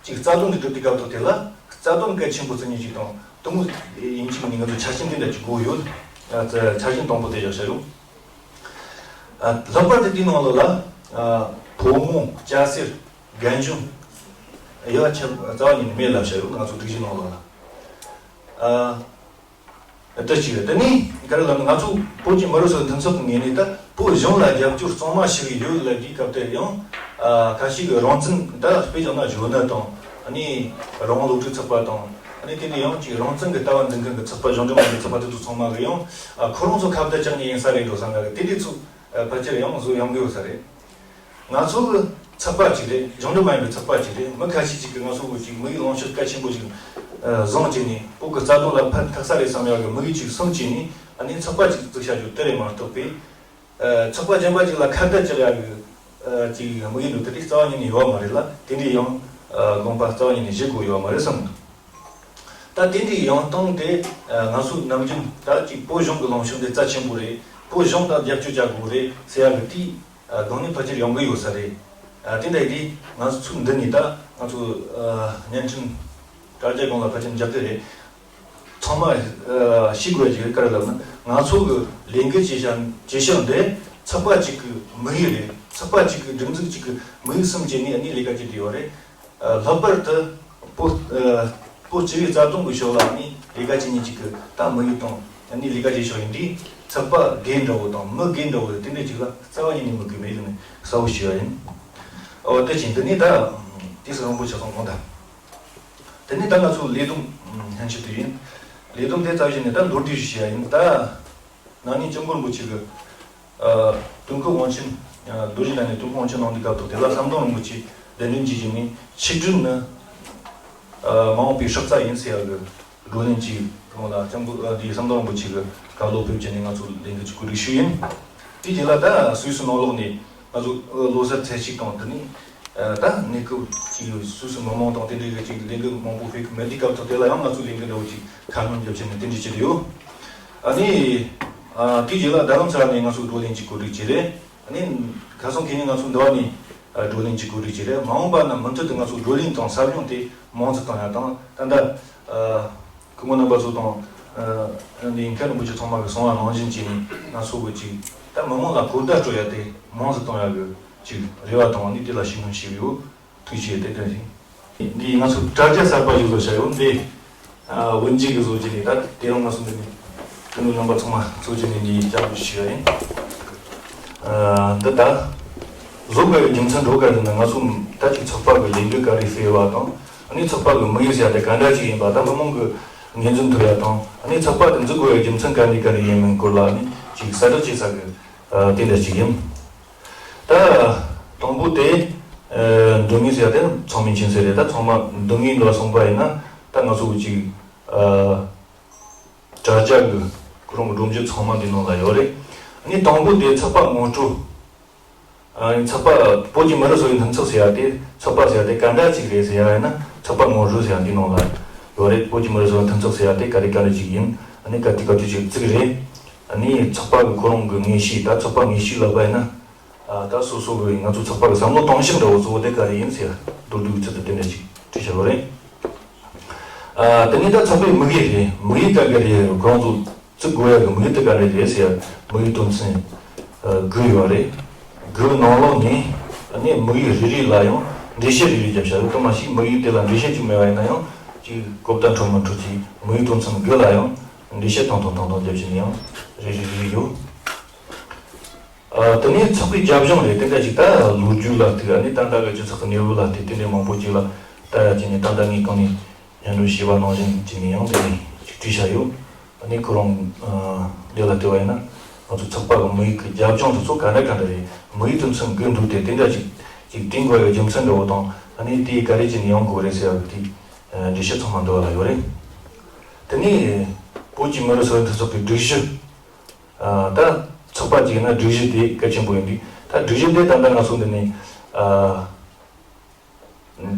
ཅིག་རྩ་དོན་དེ་སྒྲུབ་དུས་སྐབས་ཐོག་དེ་ལ་རྩ་དོན་གལ་ཆེན་པོ་བརྩི་མཁན་ཅིག་དང་། དེ་མོ་ཡིན་གཅིག་མིན་གཉིས་ང་ཚོ་ཆ་རྐྱེན་དེ་འདྲ་ཅིག་དགོས་ཡོད། ཨ། ཆ་རྐྱེན་དང་པོ་དེ་བཞག་བཞག་ཡོད། ཨ། ལྷག་པར་དུ་དེའི་ནང་ལོགས་ལ། ཨ། ཕོ་མོ་སྐྱ་སེར་རྒན་གཞོན་ཡོད་ཆ་རྩ་བ་ཉིད་ནས་མེད་ལབ་བཞག་ཡོད། ང་ཚོ་སྒྲིག་གཞི་ནང་ལོགས་ལ། ཨ། དེ་གཅིག་རེད། དེ་ནས་ག་རེ་ལབ་ན། ང་ཚོ་བོད་ཀྱི་མི་རབས་གསར་མཐུན་ཚོགས་ཀྱི་ངོས་ནས་ད་བོད་གཞུང་ལ་རྒྱབ་སྐྱོར་གཙང་མ་ཞུ་གི་ཡོད་ལབ་དུས་སྐབས་དེར་ཡང་། ཨ། ཁ་ཤས་ཀྱིས་རང་བཙན། ད་དཔེ་བཞག་ན་གཞོན་ནུ་དང་། ཨ་ནི་རང་དབང་སློབ་ཕྲུག་ཚོགས་པ་དང་། ཨ་ནི་དེ་ནས་ཡང་ཅིག་རང་བཙན་གྱི་ལྟ་བ་འཛིན་མཁན་གྱི་ཚོགས་པ། གཞུང་འབྲེལ་མ་ཡིན་པའི་ཚོགས་པ་དེ་ཚོ་ཚང་མ་གིས་ཡང་། ཨ། ཁོ་རང་ཚོ་ཁ་བརྡ་བཅག་ནས་ཡིན་ས་རེད་འགྲོ་བསམ་ཡ་གི་དེ་འདྲའི་ཚོ། ཨ། ཕལ་ཆེར་ཡང་བཟོ་ཡོང་གི་ཡོད་ས་རེད། ང་ཚོ་གི་ཚོགས་པ་གཅིག་རེད། གཞུང་འབྲེལ་མ་ཡིན་པའི་ཚོགས་པ་གཅིག་རེད། མི་ཁ་ཤས་ཅིག་གིས་ང་ཚོ་གི་ཅིག་མི་ཡི་ལངས་ཕྱོགས་གལ་ཆེན་པོ་ཞིག་ཨ། བཟུང་བྱས་ནས་བོད་ཀྱི་རྩ་དོན་ལ་ཕན་ཐོགས་ས་རེད་བསམ་ཡག་གི་དམིགས་ཡུལ་ཅིག་བཟུང་བྱས་ནས། ཨ་ནི་ཚོགས་པ་ཅིག་བཙུགས་བྱ་རྒྱུ་དེ་རེད་མ་གཏོགས་པའི། ཨ། ཚོགས་པ་གཞན་པ་ཅིག་ལ་ཁ་བརྡ་རྒྱག་ཡག་གི། ཨ། ཅིག་དམིགས་ཡུལ་འདུག་དེ་འདྲའི་རྩ་བ་ཉིད་ནས་ཡོད་མ་རེད་ལ། དེ་འདྲའི་ཡང་། ཨ། དགོངས་པ་རྩ་བ་ཉིད་ནས་བཞེས་དགོས་ཡོད་མ་རེད་བསམ་གི་འདུག་ད་དེ་འདྲའི་ཡོང་སྟངས་དེ། ཨ། ང་ཚོ་ནམ་རྒྱུན་ད་ཅིག་བོད་གཞུང་གི་ལངས་ཕྱོགས་འདི་རྩ་ཆེན་པོ་རེད། བོད་གཞུང་ལ་རྒྱབ་སྐྱོར་བྱ་དགོས་རེད་ཟེར་ཡག་གི་དེའི། ཨ། སྒང་ནས་ཕལ་ཆེར་ཡོང་གི་ཡོད་ས་རེད། ཨ། དེ་འདྲ་ཡིན་དུས་ང་ཚོ་ཚུགས་འདི་ནས་ད་ང་ཚོ། ཨ། བརྙན་འཕྲིན་དྲ་རྒྱ་སྒང་ལ་ཕལ་ཆེར་འཇགས་ཀྱི་རེད། ཚང་མ། ཨ། ཤེས་དགོས་ཀྱི་ག་རེ་ལབ་ན། ང་ཚོ་གི་ལས་འགུལ་བྱེད་བྱ་བྱེད་ཕྱོགས་འདི་ཚོགས་པ་གཅིག་གི་དམིགས་ཡུལ་རེད། ཚོགས་པ་གཅིག་གི་སྒྲིག་འཛུགས་གཅིག་གི་དམིགས་ཡུལ་གསུམ་བྱས་ནས་ཨ་ནི་ལས་ཀ་བྱེད་བསྡད་ཡོད་རེད། ཨ། ལྷག་པར་དུ་བོད། ཨ། བོད་སྤྱི་པའི་རྩ་དོན་གྱི་ཕྱོགས་ལ་ནི་ལས་ཀ་བྱེད་མཁན་གཅིག་གི་ད་དམིགས་ཡུལ་དང་ནི་ལས་ཀ་བྱེད་ཕྱོགས་ཡིན་དུས། ཚོགས་པ་སྒེར་འདྲ་བོ་དང་མི་སྒེར་འདྲ་བོ་དེ་འདྲ་གཅིག་ལ་རྩ་བ་ཉིད་ནས་དམིགས་ཡུལ་མེད་ནས་གསལ་བོ་ཞུ་བ་ཡིན། ཨོ། དེ་བཞིན་འདི་ནས་ད་དུས་སུ་རིང་པོ་ཆགས་སོང་གང་ལྟར། དེ་ནས་ད་ང་ཚོ་ལས་བསྡོམས་སྙན་ཞུ་དེ་ཡིན། ལས་བསྡོམས་དེ་རྩ་བཞིན་ནས་ད་མདོར་བསྡུས་ཞུ་བྱ་ཡིན། ད་ན་ནིང་སྐྱབས་མགོན་རིན་པོ་ཆེ་གི། ཨ། དུས་འཁོར་དབང་ཆེན་ རྡོ་རྗེ་གདན་ནས་ཐུགས་དབང་ཆེན་གནང་དུས་སྐབས་ཐོག་དེ་ལ་ཟམ་གདོང་རིན་པོ་ཆེ་གདན་འདྲེན་གྱིས་བྱས་ནས་ཆིག་སྒྲིལ་ནི་མ་འོངས་པའི་སྲོག་རྩ་ཡིན་ཟེར་ཡག་གི་བགྲོ་གླེང་ཅིག་ཁོང་ལ་སྐྱབས་མགོན་ཨ་དེའི་ཟམ་གདོང་རིན་པོ་ཆེ་གི་བཀའ་སློབ་ཕེབས་བྱས་ནས་ང་ཚོ་ལས་འགུལ་ཅིག་གོ་སྒྲིག་ཞུས་ཡིན། དེའི་རྗེས་ལ་ད་སུད་སི་ནང་ལོགས་ནས་ང་ཚོ་ལོ་གསར་ཚེས་གཅིག་དང་དེ་ནས་ད་གནས་སྐབས་ཅིག་སུད་སི་མི་མང་དང་དེ་འདྲའི་གི་ཅིག་ལས་འགུལ་མང་པོ་ཕེབས་ཀྱི་མེད་དུས་སྐབས་ཐོག་དེ་ལ་ཡང་ང་ཚོ་ལས་འགུལ་འདྲ་བོ་ཅིག་ཁ་སྣོན་བརྒྱབ་བྱས་ནས་དེ་འདྲ་བྱས་ཏེ་ཡོད། ཨ་ནི་དེའི་རྗེས་ལ་རྡ་རམ་ས་ལ་ནས་ང་ཚོ་བགྲོ་གླེང་ཅིག་གོ་སྒྲིག་བྱས་རེད། ཨ་ནི་ཁ་སང་ཁེ་ཉིན་ང་ཚོ་འདི་བ་ནས་བགྲོ་གླེང་ཅིག་གོ་སྒྲིག་བྱས་རེད། མ་འོངས་པ་ན་མུ་མཐུད་དུ་ང་ཚོ་བགྲོ་གླེང་དང་ཟབ་སྦྱོང་དེ་མང་ཙམ་གཏོང་ཡ་དང་ད་ལྟ་སྐུ་ངོ་རྣམ་པ་ཚོ་དང་འདི་མཁན་རིན་པོ་ཆེ་ཚང་མ་གི་གསུང་བ་ནང་བཞིན་བྱས་ནས་ང་ཚོ་གི་ཅིག་ད་མི་མང་ལ་གོ་བརྡ་སྤྲོད་ཡ་དེ་མང་ཙམ་གཏོང་ཡ་གི་ཅིག་རེ་བ་དང་ནི་དེ་ལ་ཤུགས་སྣོན་བྱས་ཡོད། ཐུགས་རྗེ་ཆེ། དེ་ལྟར་ཡིན། འདི་ང་ཚོ་དྲ་རྒྱ་གསར་པ་ཞིག་བཟོ་བྱ་ཡོད་འདི། ཨ་དབུ་འབྱེད་ཀྱི་བཟོ་བྱས་ནས་ད་དེ་རིང་ང་ཚོ་འདི་ནས་ཀུན་སློང་རྣམ་པ་ཚང་མ་གཙོ་བྱས་ནས་འདི་བཅར་འདྲི་ཞུ་ཡ་ཡིན། ཨ་འདི་ད་བཟོ་དགོས་པའི་རྒྱུ་མཚན་འགྲོ་ག་རེ་ན་ང་ཚོ་ད་ཅིག་ཚོགས་པ་གི་ལས་འགུལ་ག་རེ་སྤེལ་བ་དང་ཨ་ནི་ཚོགས་པ་གི་དམིགས་ཡུལ་ཟེར་ཡ་དེ་ག་འདྲ་ཅིག་ཡིན་པ་ད་མི་མང་གི་ངོས་འཛིན་ཐུབ་ཡ་དང་ཨ་ནི་ཚོགས་པ་དེ་འཛུགས་དགོས་པའི་རྒྱུ་མཚན་ག་ནས་ག་རེ་ཡིན་མིན་སྐོར་ལ་ཨ་ནི་ཅིག་གསལ་བསྒྲགས་བྱེད་ས་གི་ཨ་དེ་འདྲ་ཅིག་ཡིན། ད་དང་པོ་དེ་ཨ་འདོད་ངེས་ཟེར་ཡ་དེ་ཚང་མས་མཁྱེན་གསལ་རེད། ད་ཚང་མ་འདོད་ངེས་འདྲ་སོང་པ་ཡིན་ན་ད་ང་ཚོ་གཅིག་ཨ་དྲ་རྒྱ་གི་ཁོ་རང་གི་སྒྲོམ་གཞི་ཚང་མ་འདི་ནང་ལ་ཡོད་རེད། ཨ་ནི་དང་པོ་དེ་ཚོགས་པ་ངོ་སྤྲོད། ཨ་ནི་ཚོགས་པ་བོད་ཀྱི་མི་རིགས་སོ་སོའི་མཐུན་ཚོགས་ཟེར་ཡ་དེ་ཚོགས་པ་ཟེར་ཡ་དེ་ག་འདྲ་ཅིག་རེད་ཟེར་ཡ་ཡིན་ན་ཚོགས་པ་ངོ་སྤྲོད་ཟེར་ཡ་འདི་ནང་ལ་ཡོད་རེད། བོད་ཀྱི་མི་རིགས་སོ་སོའི་མཐུན་ཚོགས་ཟེར་ཡ་དེ་ག་རེ་ག་རེ་ཅིག་ཡིན། ཨ་ནི་ག་དུས་ག་དུས་ཅིག་བཙུགས་རེད། ཨ་ནི་ཚོགས་པ་གི་ཁོ་རང་གི་ངེས་ཤེས་ད་ཚོགས་པ་ངེས་ཤེས་ལབ་པ་ཡིན་ན། ཨ་ད་སོ་སོ་གི་ང་ཚོ་ཚོགས་པ་གི་བསམ་བློ་གཏོང་ཕྱོགས་འདྲ་བོ་གཙོ་བོ་དེ་ག་རེ་ཡིན་ཟེར་མདོར་བསྡུས་ཚུལ་དུ་དེ་འདྲ་ཞིག་དྲིས་བྱ་བ་རེད། ཨ་དེ་ནས་ད་ཚོགས་པའི་དམིགས་ཡུལ་རེད། དམིགས་ཡུལ་ག་ག་རེ་ཁོ་རང་ཚོ་བཙུགས་དགོས་ཡ་གི་དམིགས་ཡུལ་དེ་ག་རེ་རེད་ཟེར་ཡ་དམིགས་ཡུལ་དོན་ཚན་ཨ་དགུ་ཡོད་རེད། དགུ་ནང་ལོགས་ནས་ཨ་ནི་དམིགས་ཡུལ་རེ་རེ་ལ་ཡང་འགྲེལ་བཤད་རེ་རེ་བརྒྱབ་བྱ་ཡོད། དེ་མ་ཞིག་དམིགས་ཡུལ་དེ་ལ་འགྲེལ་བཤད་ཅིག་མེད་པ་ཡིན་ན་ཡང་ཅིག་གོ་བརྡ་འཕྲོད་མི་འཕྲོད་ཅིག་དམིགས་ཡུལ་དོན་ཚན་དགུ་ལ་ཡང་འགྲེལ་བཤད་ཐུང་ཐུང་ཐུང་ཐུང་བརྒྱབ་བྱས་ནས་ཡང་རེ་རེ་རེ་རེ་ཡོད། ཨ་དེ་ནས་ཚོགས་པའི་རྒྱབ་ལྗོངས་རེད། དེ་འདྲ་ཞིག་ད་ལོ་རྒྱུས་ལ་ཐུག་ཨ་ནི་ད་ལྟ་གི་སྤྱི་ཚོགས་ཀྱི་གནས་བབ་ལ་ཐུག་དེ་འདྲའི་མང་པོ་ཅིག་ལ་ལྟ་ཡ་ཅིག་ནས་ད་ལྟ་ངས་གོང་ནས་སྙན་སྒྲོན་ཞུས་པ་ནང་བཞིན་ཅིག་ནས་ཡང་དེ་ནས་ཅིག་བྲིས་བཞག་ཡོད། ཨ་ནི་ཁོ་རང་ཨ་འདི་ལ་བལྟས་པ་ཡིན་ན་ང་ཚོ་ཚོགས་པ་གི་དམིགས་ཡུལ་གྱི་རྒྱབ་ལྗོངས་དེ་ཚོ་ག་འདྲ་ག་འདྲ་རེད། དམིགས་ཡུལ་དོན་ཚན་དགུ་འདུག་སྟེ་དེ་འདྲ་ཅིག་ཅིག་བཏིང་དགོས་ཡ་རྒྱུ་མཚན་འདྲ་བོ་དང་ཨ་ནི་དེ་ག་རེ་བྱས་ནས་ཡོང་དགོས་རེད་ཟེར་ཡ་གི་དེ་འགྲེལ་བཤད་ཚང་མ་འདི་བ་ལ་ཡོད་རེད། དེ་ནས་བོད་ཀྱི་མི་རིགས་སོ་སོའི་མཐུན་ཚོགས་ཀྱི་སྒྲིག་གཞི། ཨ་ད་ཚོགས་པ་གཅིག་ཡིན་ན་སྒྲིག་གཞི་དེ་གལ་ཆེན་པོ་ཡིན་དུས་ད་སྒྲིག་གཞི་དེ་ད་ལྟ་ང་ཚོ་འདི་ནས་ཨ་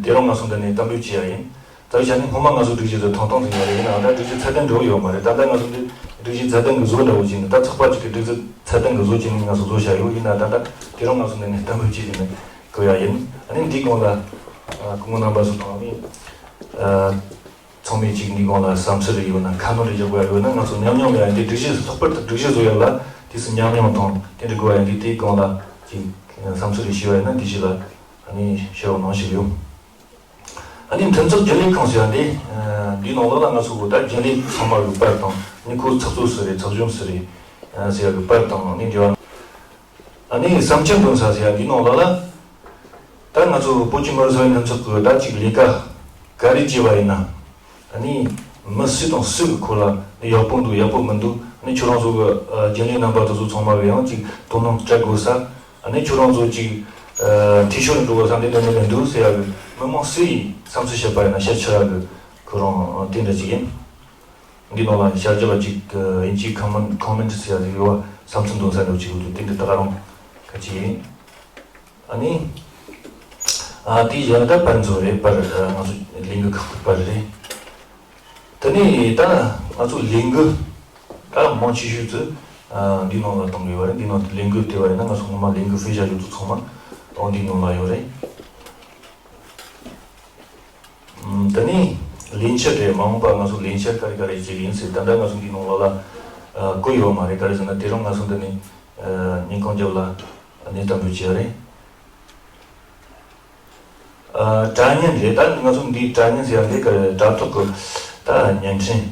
དེ་རིང་ང་ཚོ་འདི་ནས་གཏན་འབེབས་བྱས་ཡ་ཡིན། ད་བྱས་ནས་སྔོན་མ་ང་ཚོ་སྒྲིག་གཞི་དེ་ཐུང་ཐུང་ཟིག་ཡོད་རེད། ཡིན་ནའང་ད་སྒྲིག་གཞི་ཚད་ལྡན་འགྲོ་གི་ཡོད་མ་རེད། ད་ལྟ་ང་ཚོ་འདི་སྒྲིག་གཞི་ཚད་ལྡན་གྱི་བཟོ་འདྲ་བོ་ཅིག་ཡིན། ད་ཚོགས་པ་གཅིག་གི་སྒྲིག་གཞི་ཚད་ལྡན་གྱི་བཟོ་བྱས་ནས་ང་ཚོ་བཟོ་བྱ་ཡོད། ཡིན་ན་ད་ལྟ་དེ་རིང་ང་ཚོ་འདི་ནས་གཏན་འབེབས་བྱས་ཡིན་ན་གོ་ཡ་ཡིན། ཨ་ནི་འདིའི་སྒང་ལ་ཨ་སྐུ་ངོ་རྣམ་པ་ཚོ་དང་ཨ་ནི་ཨ། ཚང་མས་གཅིག་འདི་སྒང་ལ་བསམ་ཚུལ་རེ་ཡོད་ན་ཁ་སྣོན་རེ་རྒྱག་དགོས་ཡ་ཡོད་ན་ང་ཚོ་མཉམ་མཉམ་ཡ་འདི་སྒྲིག་གཞི་ལྷག་པར་དུ་སྒྲིག་གཞི་བཟོ་ཡ་ལ་དུས་སུ་མཉམ་མཉམ་དང་དེ་འདྲ་དགོས་ཡ་འདི་དེའི་སྒང་ལ་གཅིག་བསམ་ཚུལ་རེ་ཞུ་བ་ཡིན་ན་འདི་གཞི་ལ་ཨ་ནི་ཤེས་རོགས་གནང་ཞུ་གི་ཡོད། ཨ་ནི་མཐུན་ཚོགས་རྒྱུན་ལས་ཁང་ཟེར་ཡ་འདི་འདིའི་ནང་ལོགས་ལ་ང་ཚོ་གི་ད་རྒྱུན་ལས་ཚང་མ་གི་པར་དང་ཨ་ནི་ཁོ་ཚགས་ཚུད་སུ་རེད་ཚགས་ཆུང་སུ་རེད་ཟེར་ཡ་གི་པར་དང་ཨ་ནི་འབྲེལ་བ། ཨ་ནི་བསམ་འཆར་འདོན་ས་ཟེར་ཡ་འདི་ནང་ལ་ལ། ད་ང་ཚོ་བོད་ཀྱི་མི་རིགས་ས་ཡོམ་མཐུན་ཚོགས་ཀྱི་ད་ཅིག་ལས་ཀ་ག་རེ་བྱས་པ་ཡིན་ན། ཨ་ནི་མི་སུ་དང་སུ་གི་ཁོ་ལ་ནི་ཡག་པོ་འདུག་ཡག་པོ་མི་འདུག་ཨ་ནི་ཁྱོད་རང་ཚོ་གི་རྒྱུན་ལས་རྣམ་པ་དེ་ཚོ་ཚང་མ་གི་ཡང་ཅིག་དོ་སྣང་སྤྲད་དགོས་ས། ཨ་ནི་ཁྱོད་རང་ཚོ་ཅིག་འཐུས་ཤོར་འགྲོ་དགོས་ས་འདི་འདྲ་མི་འདྲ་འདུག་ཟེར་ཡ་གི་མི་མང་སུ་ཡིས་བསམ་ཚུལ་བཤད་པ་ཡིན་ན་ཤ་ཆེ་ར་གི་ཁོ་རང་དེ་འདྲ་ཅིག་ཡིན། འདི་ནང་ལ་ཤར་རྒྱག་ཅིག་དབྱིན་ཇིའི་ཁོ་མེན་ཁོ་མེན་ཟེར་ཡ་ཡོད་བ་བསམ་ཚུལ་འདོན་ས་འདྲ་ཅིག་ཡོད་འདུག་དེ་འདི་ད་ག་རང་ཁ་ཅིག་ཡིན། ཨ་ནི། ཨ་དེའི་ཡང་ད་པར་མཛོད་རེད་པར་ང་ཚོ་ལས་འགུལ་ཁག་གི་པར་རེད། དེ་ནས་ད་ང་ཚོ་ལས་འགུལ་ད་མང་ཆེ་ཤོས་ཚོ་འདི་ནང་ལ་གཏོང་གི་ཡོད་རེད། འདི་ནང་དུ་ལས་འགུལ་དེ་བ་ཡིན་ན་ང་ཚོ་སྔོན་མ་ལས་འགུལ་སྤེལ་བྱ་ཡོད་ཚོ་ཚང་མ་འོ་འདི་ནང་ལ་ཡོད་རེད། དེ་ནས་ལས་འཆར་རེད། མ་འོངས་པ་ང་ཚོ་ལས་འཆར་ག་རེ་ག་རེ་བྱེད་ཀྱི་ཡིན་ཟེར་ད་ལྟ་ང་ཚོ་འདི་ནང་ལོགས་ལ་བཀོད་ཡོད་མ་རེད། ག་རེ་ཟེར་ན་དེ་རིང་ང་ཚོ་འདི་ནས་ཉིན་གང་རྒྱབ་ལ་གནས་སྟངས་འབུལ་བྱས་རེད། དྲ་བརྙན་རེད། ད་ང་ཚོ་འདིའི་དྲ་བརྙན་ཟེར་ཡ་འདི་ག་རེ་དྲ་ཐོག་གི་ད་བརྙན་འཕྲིན།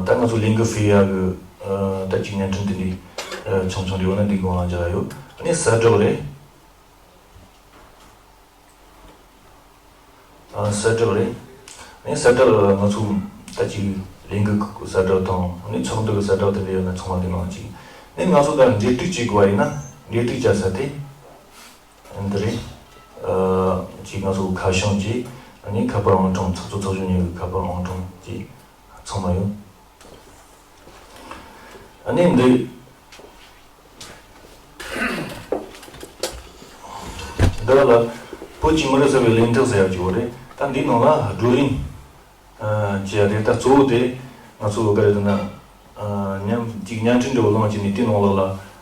ད་ང་ཚོ་ལས་འགུལ་སྤེལ་ཡ་གི་ད་ཅིག་བརྙན་འཕྲིན་འདི་འདྲའི་ཆུང་ཆུང་རེ་ཡོད་ན་འདི་སྒང་ལ་འཇགས་ཡ་ཡོད། ཨ་ནི་གསལ་བསྒྲགས་རེད། ཨ་གསལ་བསྒྲགས་རེད། ཨ་ནི་གསལ་བསྒྲགས་ང་ཚོ་ད་ཅིག་ལས་འགུལ་ཁག་གི་གསལ་བསྒྲགས་དང་ཨ་ནི་ཚོགས་འདུ་གི་གསལ་བསྒྲགས་དེ་འདྲ་ཡོད་ན་ཚང་མ་འདི་ནང་ཅིག་ཨ་ནི་ང་ཚོ་ད་འབྲེལ་གཏུག་བྱེད་དགོས་པ་ཡིན་ན་ འབྲེལ་གཏུག་བྱ་ས་དེ་འདི་རེད། ཨ་ཅིག་ང་ཚོ་ཁ་བྱང་གཅིག་ཨ་ནི་ཁ་པར་ཨང་གྲངས་ཚགས་ཚུད་ཚགས་ཚུད་ཉོ་གི་ཁ་པར་ཨང་གྲངས་གཅིག་ཚང་མ་ཡོད། ཨ་ནི་འདི་འདི་ལ་བོད་ཀྱི་མི་རབས་གསར་པའི་ལས་འཕྲོ་ཟེར་ཡག་ཅིག་ཡོད་རེད། ད་འདིའི་ནང་ལ་བགྲོ་གླེང་ཨ་བྱས་ཏེ། ད་གཙོ་བོ་དེ་ང་ཚོ་ག་རེ་ཟེར་ན། ཨ་མཉམ་གཅིག་བརྙན་འཕྲིན་འདྲ་བོ་བླངས་བྱས་ནས་དེའི་ནང་ལོགས་ལ་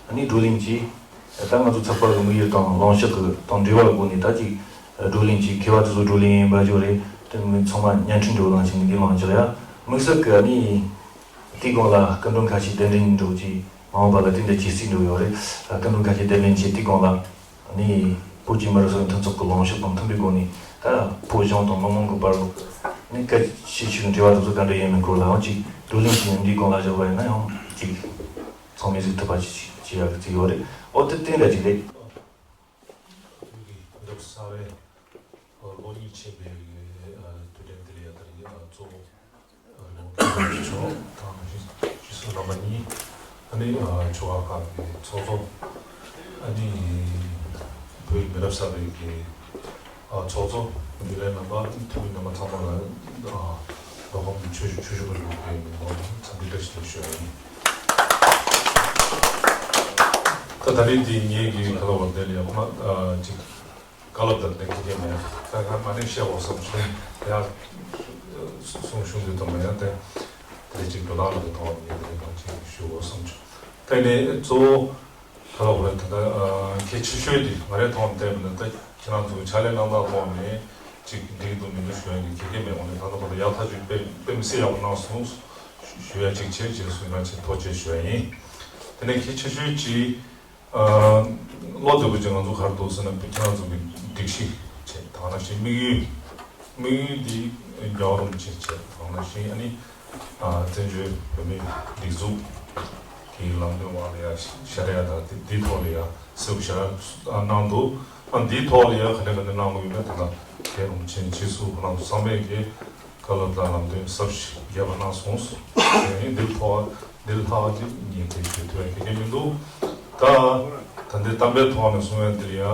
ཨ་ནི་བགྲོ་གླེང་གྱིས། ད་ང་ཚོ་ཚགས་པར་གྱི་དམིགས་ཡུལ་དང་ལངས་ཕྱོགས་ཀྱི་དང་འབྲེལ་བ་སྒོ་ནས། ད་ཅིག་བགྲོ་གླེང་གྱིས། མཁས་པ་དེ་ཚོ་བགྲོ་གླེང་ཡིན་པ་ཅིག་རེད། དེ་མིན་ཚང་མ་བརྙན་འཕྲིན་འདྲ་བོ་བླངས་བྱས་ནས་འདི་ལངས་ཀྱི་རེད། ཡ་དམིགས་བསལ་གྱི་ཨ་ནི་དེའི་སྒང་ལ་སྐུ་མགྲོན་ཁ་ཤས་གདན་འདྲེན་འདྲ་བོ་ཅིག་མ་འོངས་པ་ལ་དེ་འདྲ་བྱེད་སྲིད་འདྲ་བོ་ཡོད་རེད། སྐུ་མགྲོན་ཁ་ཤས་གདན་འདྲེན་བྱས། དེའི་སྒང་ལ་ནི་བོད་ཀྱི་མི་རབས་གསར་པའི་མཐུན་ཚོགས་ཀྱི་ལངས་ཕྱོགས་དང་མཐུན་པའི་སྒོ་ནས། ད་བོད་གཞུང་དང་མི་མང་གི་བར་ལ་ནི་སྐད་ཆ་ཤེས་ཚུལ་འབྲེལ་བ་དེ་ཚོ་ག་འདྲ་ཡིན་མིན་སྐོར་ལའང་ཅིག་བགྲོ་གླེང་བྱས་ནས་འདིའི་སྒང་ལ་བཞག་པ་ཡིན་ན་ཡང་ཅིག་ཚང་མས་གཟིགས་ཐུབ་པ་ཅིག་བྱེད་ཡག་གི་རྩིས་ཡོད་རེད། ཨོ་དེ་དེ་འདྲ་ཅིག་རེད། བོད་ཀྱི་མི་རབས་གསར་པའི་ལོ་གཉིས་ཕྱིན་པའི་དུས་དྲན་དེ་ལ་ཡ་ད་རེས་གཙོ་བོ་ལོ་ཆུང་ཆུང་དང་ཞིག་སུ་རྣམ་པ་གཉིས། ཨ་ནི་ཆོལ་ཁ་ཁག་གི་ཚོགས་གཙོ། ཨ་ནི་བོད་ཀྱི་མི་རབས་གསར་པའི་གི་ཚོགས་གཙོ། རྒྱུན་ལས་རྣམ་པ། འཐུས་མི་རྣམ་པ་ཚང་མ་ལ་མདོ་ཁམས་ཆུ་ཆུ་ཆུ་བོད་ལུགས་ཀྱི་མི་ནོར་འཚམས་འདྲི་བཀྲ་ཤིས་བདེ་ལེགས་ཞུ་བ་ཡིན། ད་ད་རེས་འདི་ངེད་ཀྱི་ཁ་ལ་བར་དེ་ལ་ཡང་ཁོ་ན་ཅིག་བཀའ་སློབ་དང་ལྡན་གྱི་མེད། ད་ག་མ་ནས་བཤད་འོ་བསམ་བྱུང་། ཡང་གསུང་གཞུང་འདི་དུ་མ་ཡང་དེ་དེ་ཅིག་འགྲོ་ལམ་ལ་ཐོག་ནས་དེ་ནས་མ་ཅིག་ཞུ་འོ་བསམ་བྱུང་། དེ་ནས་གཙོ་བོ་ད་ལ་འོ་ད་ལྟ་གལ་ཆེ་ཤོས་དེ་ང་རའི་ཐོག་ནས་བལྟས་པ་ན། ད་ཁྱེད་རང་ཚོ་ཕྱག་ལས་གནང་སྟངས་ཐོག་ནས་ཅིག་འགྲིག་འདུག་མི་འདུག་ཞུ་ཡ་ནི་ག་གེ་མེད། འོ་ནས་ད་ལྟ་བར་དུ་ཡག་ཐག་ཆོད་དཔེ་དཔེ་མི་སྲིད་ཡག་པོ་གནང་སོང་ཞུ་ཡ་ཅིག་བྱས། རྗེས་སུ་ཡིན་ན་ཅིག་ཐུགས་རྗེ་ཆེ་ཞུ་ཡ་ཡིན། དེ་ནས་གལ་ཆེ་ཤོས་ཅིག་ཨ་བློ་བདེ་པོ་ཅིག་ང་ཚོ་ག་རེ་འདུག་ཟེར་ན། ཁྱེད་རང་ཚོ་གི་སྒྲིག་གཞི་བྱས། ད་ག་ནང་བཞིན་དམིགས་ཡུལ། དམིགས་ཡུལ་འདི་རྒྱལ་བ་རིན་པོ་ཆེ་བྱས། ད་ག་ནང་བཞིན་ཨ་ནི་ཨ་བཙན་བྱོལ་བོད་མིའི་སྒྲིག་འཛུགས་ཀྱི་ལམ་སྟོན་འོག་ལ་ཡ་ཤ་ར་ཡ་དང་དེ་དེའི་ཐོག་ལ་ཡ་གསལ་པོ་ཞེ་དྲག་གནང་འདུག་ཨ་འདིའི་ཐོག་ལ་ཡ་ག་འདྲ་ག་འདྲ་གནང་དགོས་ཡོད་མེད་དེ་ལ་རྒྱལ་བ་རིན་པོ་ཆེ་མཆིལ་སུ་ཁོ་རང་ཚོ་ཚང་མས་ཀྱི་བཀའ་སློབ་དང་ལམ་སྟོན་ཟབ་ཞིང་རྒྱས་པ་གནང་སོང་། དེ་ནས་འདིར་ཐོག་འདིར་ལྷག་ཅིག་ངས་དེ་ཞུ་ཐུབ་པའི་གི་དེ་མི་འདུག་ད་ད་ལྟའི་གཏམ་དཔེའི་ཐོག་ནས་གསུང་ཡ་འདིར་ཡ་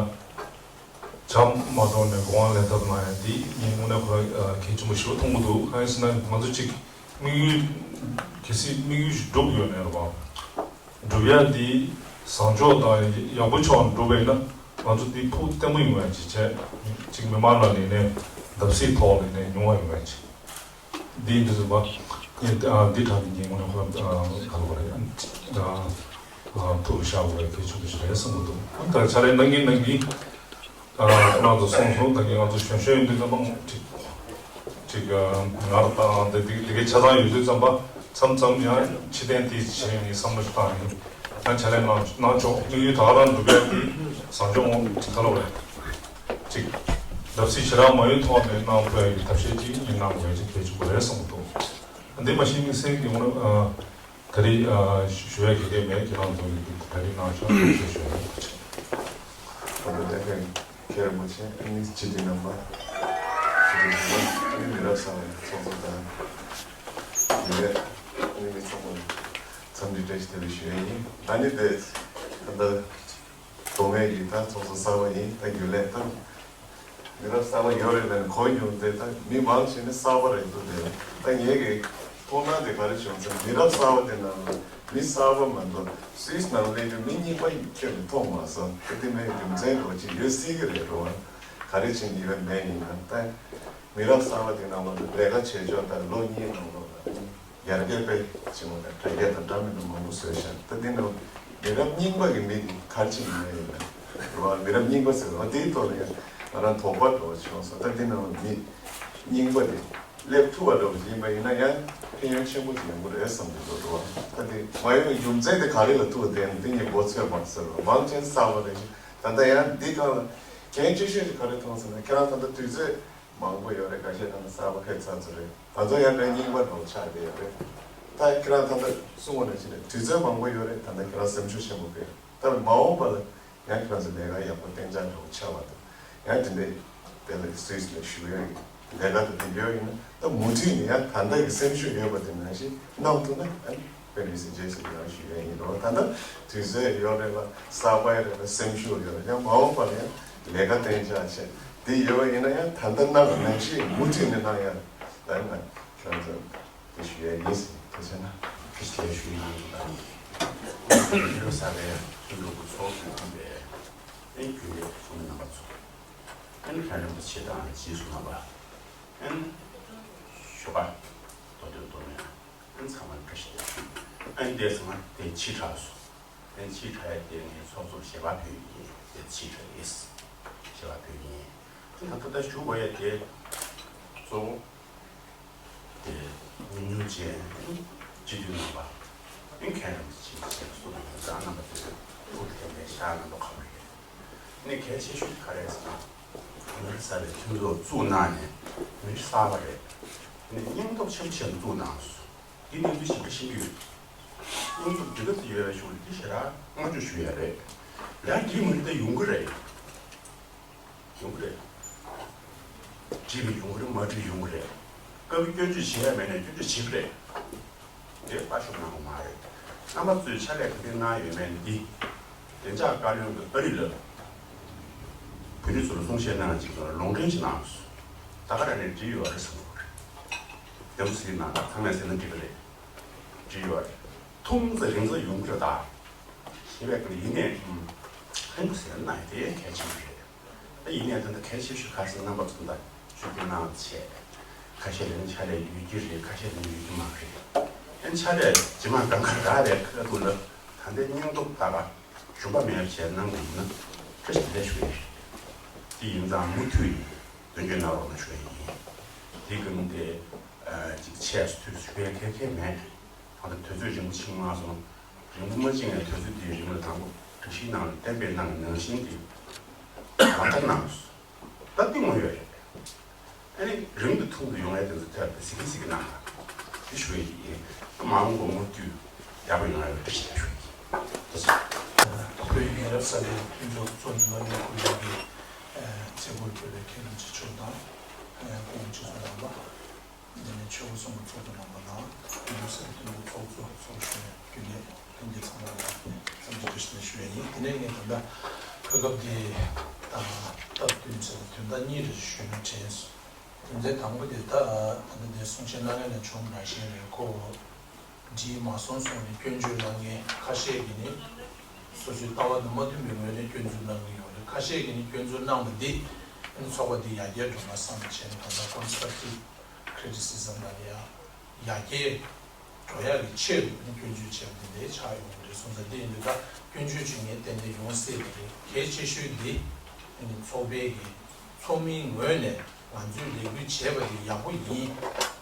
བྱམས་མ་འདྲོངས་ནས་དགོངས་པ་ལེན་ཐབས་གནང་ཡ་འདི་ངས་དངོས་གནས་ཁོ་རང་གལ་ཆེན་པོ་ཞེ་པོ་མཐོང་གི་འདུག་གང་ཡིན་ཟེར་ན་ང་ཚོ་གཅིག་དམིགས་ཡུལ་གལ་སྲིད་དམིགས་ཡུལ་ཞིག་འགྲུབ་ཡོད་ནའི་རེད་བ། སྒྲུབ་ཡ་འདི་བཟང་ཕྱོགས་དང་ཡག་པོ་ཕྱོགས་ནས་འགྲུབ་པ་ཡིན་ན་ང་ཚོ་འདི་ཕུགས་བརྟན་པོ་ཡོང་ཡ་ཅིག་བྱས། གཅིག་མི་མང་ལ་ལས་གནས་བརྡབ་གསིག་ཐོག་ལས་གནས་ཉུང་བ་ཡོང་ཡ་ཅིག་འདི་འདི་ཚོ་མ་ངས་ཨ་འདི་དྲང་གི་ངས་དངོས་གནས་ཁོ་རང་ཨ་ག་རེ་ལབ་དགོས་རེད། ཨ་ཐུགས་ལ་བཞག་དགོས་པའི་གལ་ཆེན་པོ་ཞིག་རེད་བསམ་གྱི་འདུག་ཨ་ད་ཕྱག་ལས་གནང་གིན་གནང་གིན། ཨ་ཁོ་རང་ཚོ་གསུངས་སོང་། ད་གིན་ང་ཚོ་གཞོན་གཞོན་ཡིན་དུས་ཙམ་པ་ཅིག་ཅིག་ཨ་ངར་དང་དེ་དེ་དེ་གའི་ཆ་ཚང་ཡོད་དུས་ཙམ་པ་མཚམས་མཚམས་ཡང་ཕྱི་བསྟན་དེ་བྱས་ནས་བསམ་བློ་ཞིག་བཏང་ཡིན། ཡང་ཕྱག་ལས་གནང་གནང་ཆོག་དམིགས་ཡུལ་ད་ག་རང་འགྲུབ་པའི་དེ་བཟང་ཕྱོགས་ངོ་ཅིག་ག་ལ་བས་ཅིག་བརྡབ་གསིག་ཞེ་དྲག་མ་ཡོང་ཐོག་ནས་གནང་དགོས་ཡ་གི་ཐབས་ཤེས་ཅིག་ངས་གནང་དགོས་ཡ་ཅིག་གལ་ཆེན་པོ་རེད་བསམ་གྱི་འདུག་འདི་མ་གཞི་དམིགས་བསལ་གྱི་ངོ་ཨ། ད་རེས་ཨ་ཞུ་ཡ་གལ་ཆེ་མེད། ཁྱེད་རང་ཚོ་གིས་ད་རེས་གནང་ཤག་ཞུ་ཞུ་ཡ། ད་ལྟ་ལས་ཀའི་མཁན་རིན་པོ་ཆེ། ཨ་ནི་སྤྱི་འཐུས་རྣམ་པ། སྤྱི་འཐུས་རྣམ་པ། ཨ་ནི་མི་རབས་གསར་པའི་ཚོགས་གཙོ་དང་། དེ་ནས་ཨ་ནི་མི་ཚང་མ་ལ་འཚམས་འདྲི་བཀྲ་ཤིས་བདེ་ལེགས་ཞུ་ཡ་ཡིན། ཨ་ནི་དེ་ད་ལྟ། མདོ་སྨད་ཀྱི་ད་ཚོགས་གཙོ་གསར་པ་ཡིན། ད་རྒྱུན་ལས་ད་མི་རབས་གསར་པ་ཡོད་རེད་པས་ན་གོ་མྱོང་སྟེ། ད་མི་མང་ཆེ་ནི་གསར་པ་རེད་འདུག་དེ་ད་ངེད་ཀྱི་མཐོང་སྣང་དེ་ག་རེ་བྱུང་ཟེར་ན། མི་རབས་གསར་པ་དེ་ནང་ལ་མི་གསར་པ་མ་གཏོགས་སུད་སི་ནང་སླེབས་པའི་མི་རྙིང་པ་ཁྱོན་ནས་མཐོང་མ་སོང་། ད་དེ་མིན་རྒྱུ་མཚན་འདྲ་བོ་ཅིག་ཡོད་སྲིད་ཀྱི་རེད་འགྲོ་བ། ག་རེ་བྱས་ནས་ཡོད་མེད་ཡིན་ན། ད་མི་རབས་གསར་པ་དེ་ནང་ལ་ལས་ཀ་བྱེད་ཕྱོགས་དང་ལོ་གཉིས་ནང་ལོགས་ལ། ཡར་རྒྱས་དཔེ་ཆེན་མོ་དང་གྲ་རྒྱས་དང་འདྲ་མི་འདྲ་མང་པོ་བཟོས་ཤག་ད་འདི་ནང་མི་རབས་རྙིང་པ་གི་མི་དེ་ག་རེ་བྱེད་ཀྱི་ཡོད་ཡིན་ན། རེད་བ། མི་རབས་རྙིང་པ་ཟེར་བ་དེའི་ཐོག་ལ་ཡང་ང་རང་དོགས་པ་འདྲ་བོ་བྱུང་སོང་། ད་འདི་ནང་མི་རྙིང་པ་དེ་སླེབས་ཐུབ་པ་འདྲ་བོ་ཞིག་ཡིན་པ་ཡིན་ན་ཡང་ཕན་ཡོན་ཆེན་པོ་ཞིག་ཡོང་གི་རེད་བསམ་གྱི་འདུག་རེད་བ། ད་འདི་མ་ཡོང་བའི་རྒྱུ་མཚན་དེ་ག་རེ་ལ་ཐུག་བསྡད་ན་འདི་ངས་མགོ་ཚོས་མ་ཟེར་བ། མང་ཆེན་གསར་པ་རེད་ཤག་ད་ལྟ་ཡང་འདི་སྒང་ལ་གལ་ཆེ་ཤོས་ཤིག་ག་རེ་མཐོང་ཟེར་ན། ཁྱེད་རང་ད་ལྟ་དུས་ཚོད་མང་པོ་ཡོད་རེད། ཁ་ཤས་ད་ལྟ་གསར་པ་ཕེབས་ཚར་ཚར་རེད། ང་ཚོ་ཡང་དཔེ་རྙིང་པ་འདྲ་བོ་ཆགས་བསྡད་ཡོད་རེད། ད་ཁྱེད་རང་ད་ལྟ་གསུང་བ་ནང་བཞིན་རེད། དུས་ཚོད་མང་པོ་ཡོད་རེད། ད་ལྟ་ཁྱེད་རང་སེམས་ཤུགས་ཆེན་པོ་དགོས། ད་མ་འོངས་པ་ལ་ཡང་ཁྱེད་རང་ཚོ་ལས་ཀ་ཡག་པོ་གཏན་འཇགས་འདྲ་བོ་ཆགས་པ་དང་། ཡང་དེ་འདྲའི་དེ་ལ་སུད་སི་ལ་བཞུགས་ཡོད་ཀྱི་ལས་ཀ་དང་དེ་འབྲེལ་ཡིན་ན། ད་མུ་མཐུད་ནས་ཡང་ད་ལྟ་གི་སེམས་ཤུགས་ཡོད་པ་དེ་ནང་བཞིན་གནང་ཐུབ་ན། ཨ་ནི་ དཔེ་མི་སྲིད་རྗེས་སུ་ཡི་རང་ཞུ་ཡས་ཡིན་རོགས། ད་ལྟ་དུས་ཚོད་ཡོད་རེད་ལ། གསར་པ་ཡོད་རེད་ལ། སེམས་ཤུགས་ཡོད་རེད། ཡང་མ་འོངས་པ་ལ་ཡང་ལས་ཀ་གཏན་འཇགས་བྱས་དེ་ཡོད་པ་ཡིན་ན། ཡང་ད་ལྟ་གནང་ནང་བཞིན་མུ་མཐུད་ནས་གནང་ཡ་ལ་ང་ཁྱོད་ཚོ་དེ་ཞུ་ཡས་ཡིན། ཐུགས་རྗེ་ཆེ་གནང་། ཐུགས་རྗེ་ཆེ་ཞུ་ཡས་ཡིན། ད་ཡོད་ས་རེད། ཁྱོད་ཚོ་གི་ཚོགས་ཀྱི་ཁོངས་པས་ཨེ་རྒྱུན་ལས་ཚོགས་མི་རྣམ་པ་ཚོ། ཨེ་མཁན་རིན་པོ་ཆེ་དང་རྗེས་སུ་གནང་བ། ཨེ་ཞོགས་པ་མདོ་སྟོད་མདོ་སྨད། ཨེ་ཚང་མ་བཀྲ་ཤིས་བདེ་ལེགས། ཨེ་དེ་ཚང་མ་དེ་ཕྱི་དྲགས་སོང་། ཨེ་ཕྱི་དྲགས་ཡ་དེ་ངས་ཚོགས་གཙོར་ཞལ་པར་ཕུལ་ཡིན། དེ་ཕྱི་དྲགས་ཡིན། ཞལ་པར་ཕུལ་ཡིན། ད་ད་ལྟ་ཞུ་དགོས་ཡ་དེ་གཙོ་བོ་དེ་ཉུང་ཉུང་ཅན་སྤྱི་འཐུས་རྣམ་པ། ཨེ་མཁན་རིན་པོ་ཆེ་ཞལ་གསུང་ཡིན། ད་རྣམ་པ་ཚོས་ཐུགས་ལ་དེ་ནས་ཤར་ལ་འགྲོ་ཁ་མ་རེད། ནི་གལ་ཆེ་ཤོས་ག་རེ་ཟེར་ན། མི་རིགས་གསར་པའི་མཐུན་ཚོགས་བཙུགས་གནང་ནས་མི་རིགས་གསར་པ་རེད། ནི་སྙིང་སྟོབས་ཆེན་པོ་བྱས་ནས་བཙུགས་གནང་སོང་། འདི་གནས་ཚུལ་ཞིབ་ཕྲ་ཤེས་ཀྱི་ཡོད། སྐུ་ཚབ་འདི་ག་ཚོད་ཡོད་པའི་གཞུང་ལ་འདི་ཞེ་དྲག་སྔ་འཇུག་ཞུ་ཡ་རེད། ཡང་འདིའི་མི་རིགས་ད་ཡོང་གི་རེད། ཡོང་གི་རེད། འགྲིག་པའི་ཡོང་གི་རེད། མ་འགྲིག་ཡོང་གི་རེད། སྐབས་རེ་སྐྱོན་བརྗོད་བྱེད་ཡ་མེད་ན་སྐྱོན་བརྗོད་བྱེད་ཀྱི་རེད། དེ་ལྟ་ཞིབ་གནང་བ་མ་རེད། རྣམ་པ་ཚོས་ཕྱག་ལས་ག་འདྲ་གནང་ཡོད་མེད་འདི། བདེ་འཇགས་བཀའ་བློན་གྱི་ཨ་རི་ལ་བོད་རིགས་ཚོ་ལ་གསུང་བཤད་གནང་ཅིག་ལ་ལུང་འདྲེན་ཅིག་གནང་སོང་། ད་ག་རང་ནས་འགྲིག་ཡོད་རེད་བསམ་གྱི་རེད། བདེ་མོ་ཟིག་གནང་། ད་ཚང་མས་ཟེར་ན་འགྲིག་གི་རེད། འགྲིག་ཡོད་རེད། ཐུང་ཙམ་རིང་ཙམ་ཡོང་གི་རེད། ད་ཞེས་པའི་ཡིན་ནའི་ཧུམ་ཧན་གྱི་ཟེར་ན་དེ་གལ་ཆེན་པོ་རེད། ད་ཡིན་ནའི་ད་ལྟ་གལ་ཆེ་ཤོས་ག་རེ་ཟེར་ན། རྣམ་པ་ཚོ་ད་ཞུ་སྐུལ་གནང་བྱས། ཁ་ཤས་ལ་ནི་ཕྱག་ལས་ཡོད་ཀྱི་རེད། ཁ་ཤས་ལ་ནི་ཡོད་ཀྱི་མ་རེད། ཨ་ནི་ཕྱག་ལས་ཇི་མ་གང་ག་རག་པའི་ཁ་ཐུག་ལ་ད་ལྟའི་སྙིང་སྟོབས་ད་ག་ཞུམ་པ་མེད་པ་བྱས་གནང་དགོས་ཡིན་ན་བཀྲ་ཤིས་བདེ་ལེགས་ཞུ་ཡས་རེད། དེ་ཡིན་ཙང་མུ་མཐུད་ཡིན་དོན་འཁྱོལ་གནང་རོགས་གནང་ཞུ་ཡས་ཡིན། དེ་གང་དེ་ཅིག་ཆེ་སུ་ཐུག་ཞུ་ཡས་གལ་གལ་མེད། ད་ལྟ་དུས་ཚོད་རིང་པོ་ཕྱིན་མ་སོང་། རིང་པོ་མ་ཕྱིན་ཡང་དུས་ཚོད་དེའི་རིང་ལ་དང་པོ་སྒྲིག་གཞིའི་ནང་ལ་གཏན་འབེབས་གནང་བའི་ནང་བཞིན་གྱི་ལག་བསྟར་གནང་སོང་། ད་ལྟ་དངོས་ཡོད་རེད། ཨ་ནི་རིང་དུ་ཐུང་དུ་ཡོང་ཡ་དེ་ཚོ་ཐད་ལ་གཟིགས་གཟིགས་གནང་དང་། དེ་ཞུ་ཡ་ཡིན། ད་མ་འོངས་པ་མུ་མཐུད་ཡག་པོ་ཡོང་ཡ་བཀྲ་ཤིས་བདེ་ལེགས་ཞུ་ཡ་ཡིན། བོད་ཡུལ་རབས་གསར་པའི་མཐུན་ཚོགས་གཙོ་འཛིན་པ་ལས་ཁུར་ཡོད་པའི་ཚེ་སྐོར་སྐྱོད་པའི་མཁན་རིན་ཆེན་མཆོག་དང་སྐུ་ངོ་སྤྱི་ཚོགས་རྣམ་པ། འདི་ནས་ཆོས་སྐུ་གསུམ་པོ་ཚོགས་གཙོ་རྣམ་པ་དང་། ཡུལ་སྲིད་མཐུན་ཚོགས་གཙོ་ཚོགས་གཞོན་རྒྱུན་ལས་ལྷན་རྒྱས་ཚང་མ་ལ་འཚམས་འདྲི་བཀྲ་ཤིས་བདེ་ལེགས་ཞུ་ཡ་ཡིན། དེ་ནས་ངས་ད་ལྟ་གོ་སྐབས་འདི་དང་སྟབས་བསྟུན་བྱས་ནས་དོན་དག་གཉིས་རེ་ཞུས་ན་དྲན་སོང་། དོན་ཚན་དང་པོ་དེ་ད་ད་ལྟ་འདིར་གསུང་བཤད་གནང་མཁན་ནས་བྱུང་ནང་བཞིན་རེད། ཁོ་བོ་བྲིས་མ་སོང་གསུངས་ནས་སྐྱོན་བརྗོད་གནང་མཁན་ཁ་ཤས་ཀྱིས་ནི་སོ་སོའི་ལྟ་བ་དང་མ་མཐུན་པའི་ངོས་ནས་སྐྱོན་འཛུགས་གནང་གི་ཡོད་རེད། ཁ་ཤས་ཀྱིས་ནི་སྐྱོན་འཛུགས་གནང་བ་འདི་ཚོགས་པ་འདི་ཡར་རྒྱས་འགྲོ་མ་བསམ་བྱས་ནས་གང་ལྟར་constructive criticism ལ་ཡ་ཡར་རྒྱས་འགྲོ་ཡག་གི་ཆེད་དུ་ནི་སྐྱོན་བརྗོད་བྱས་པ་དེ་འདྲའི་ཆགས་ཡོང་གི་རེད། སོང་ཙང་འདི་ཡིན་དུས་ད་སྐྱོན་བརྗོད་བྱེད་མཁན་ཏན་ཏན་ཡོང་སྲིད་པ་རེད། གལ་ཆེ་ཤོས་འདི་ནི་ཚོགས་པའི་གི་ཚོགས་མིའི་ངོས་ནས་ང་ཚོས་ལས་འགུལ་བྱས་པ་དེ་ཡག་པོ་ཡིན།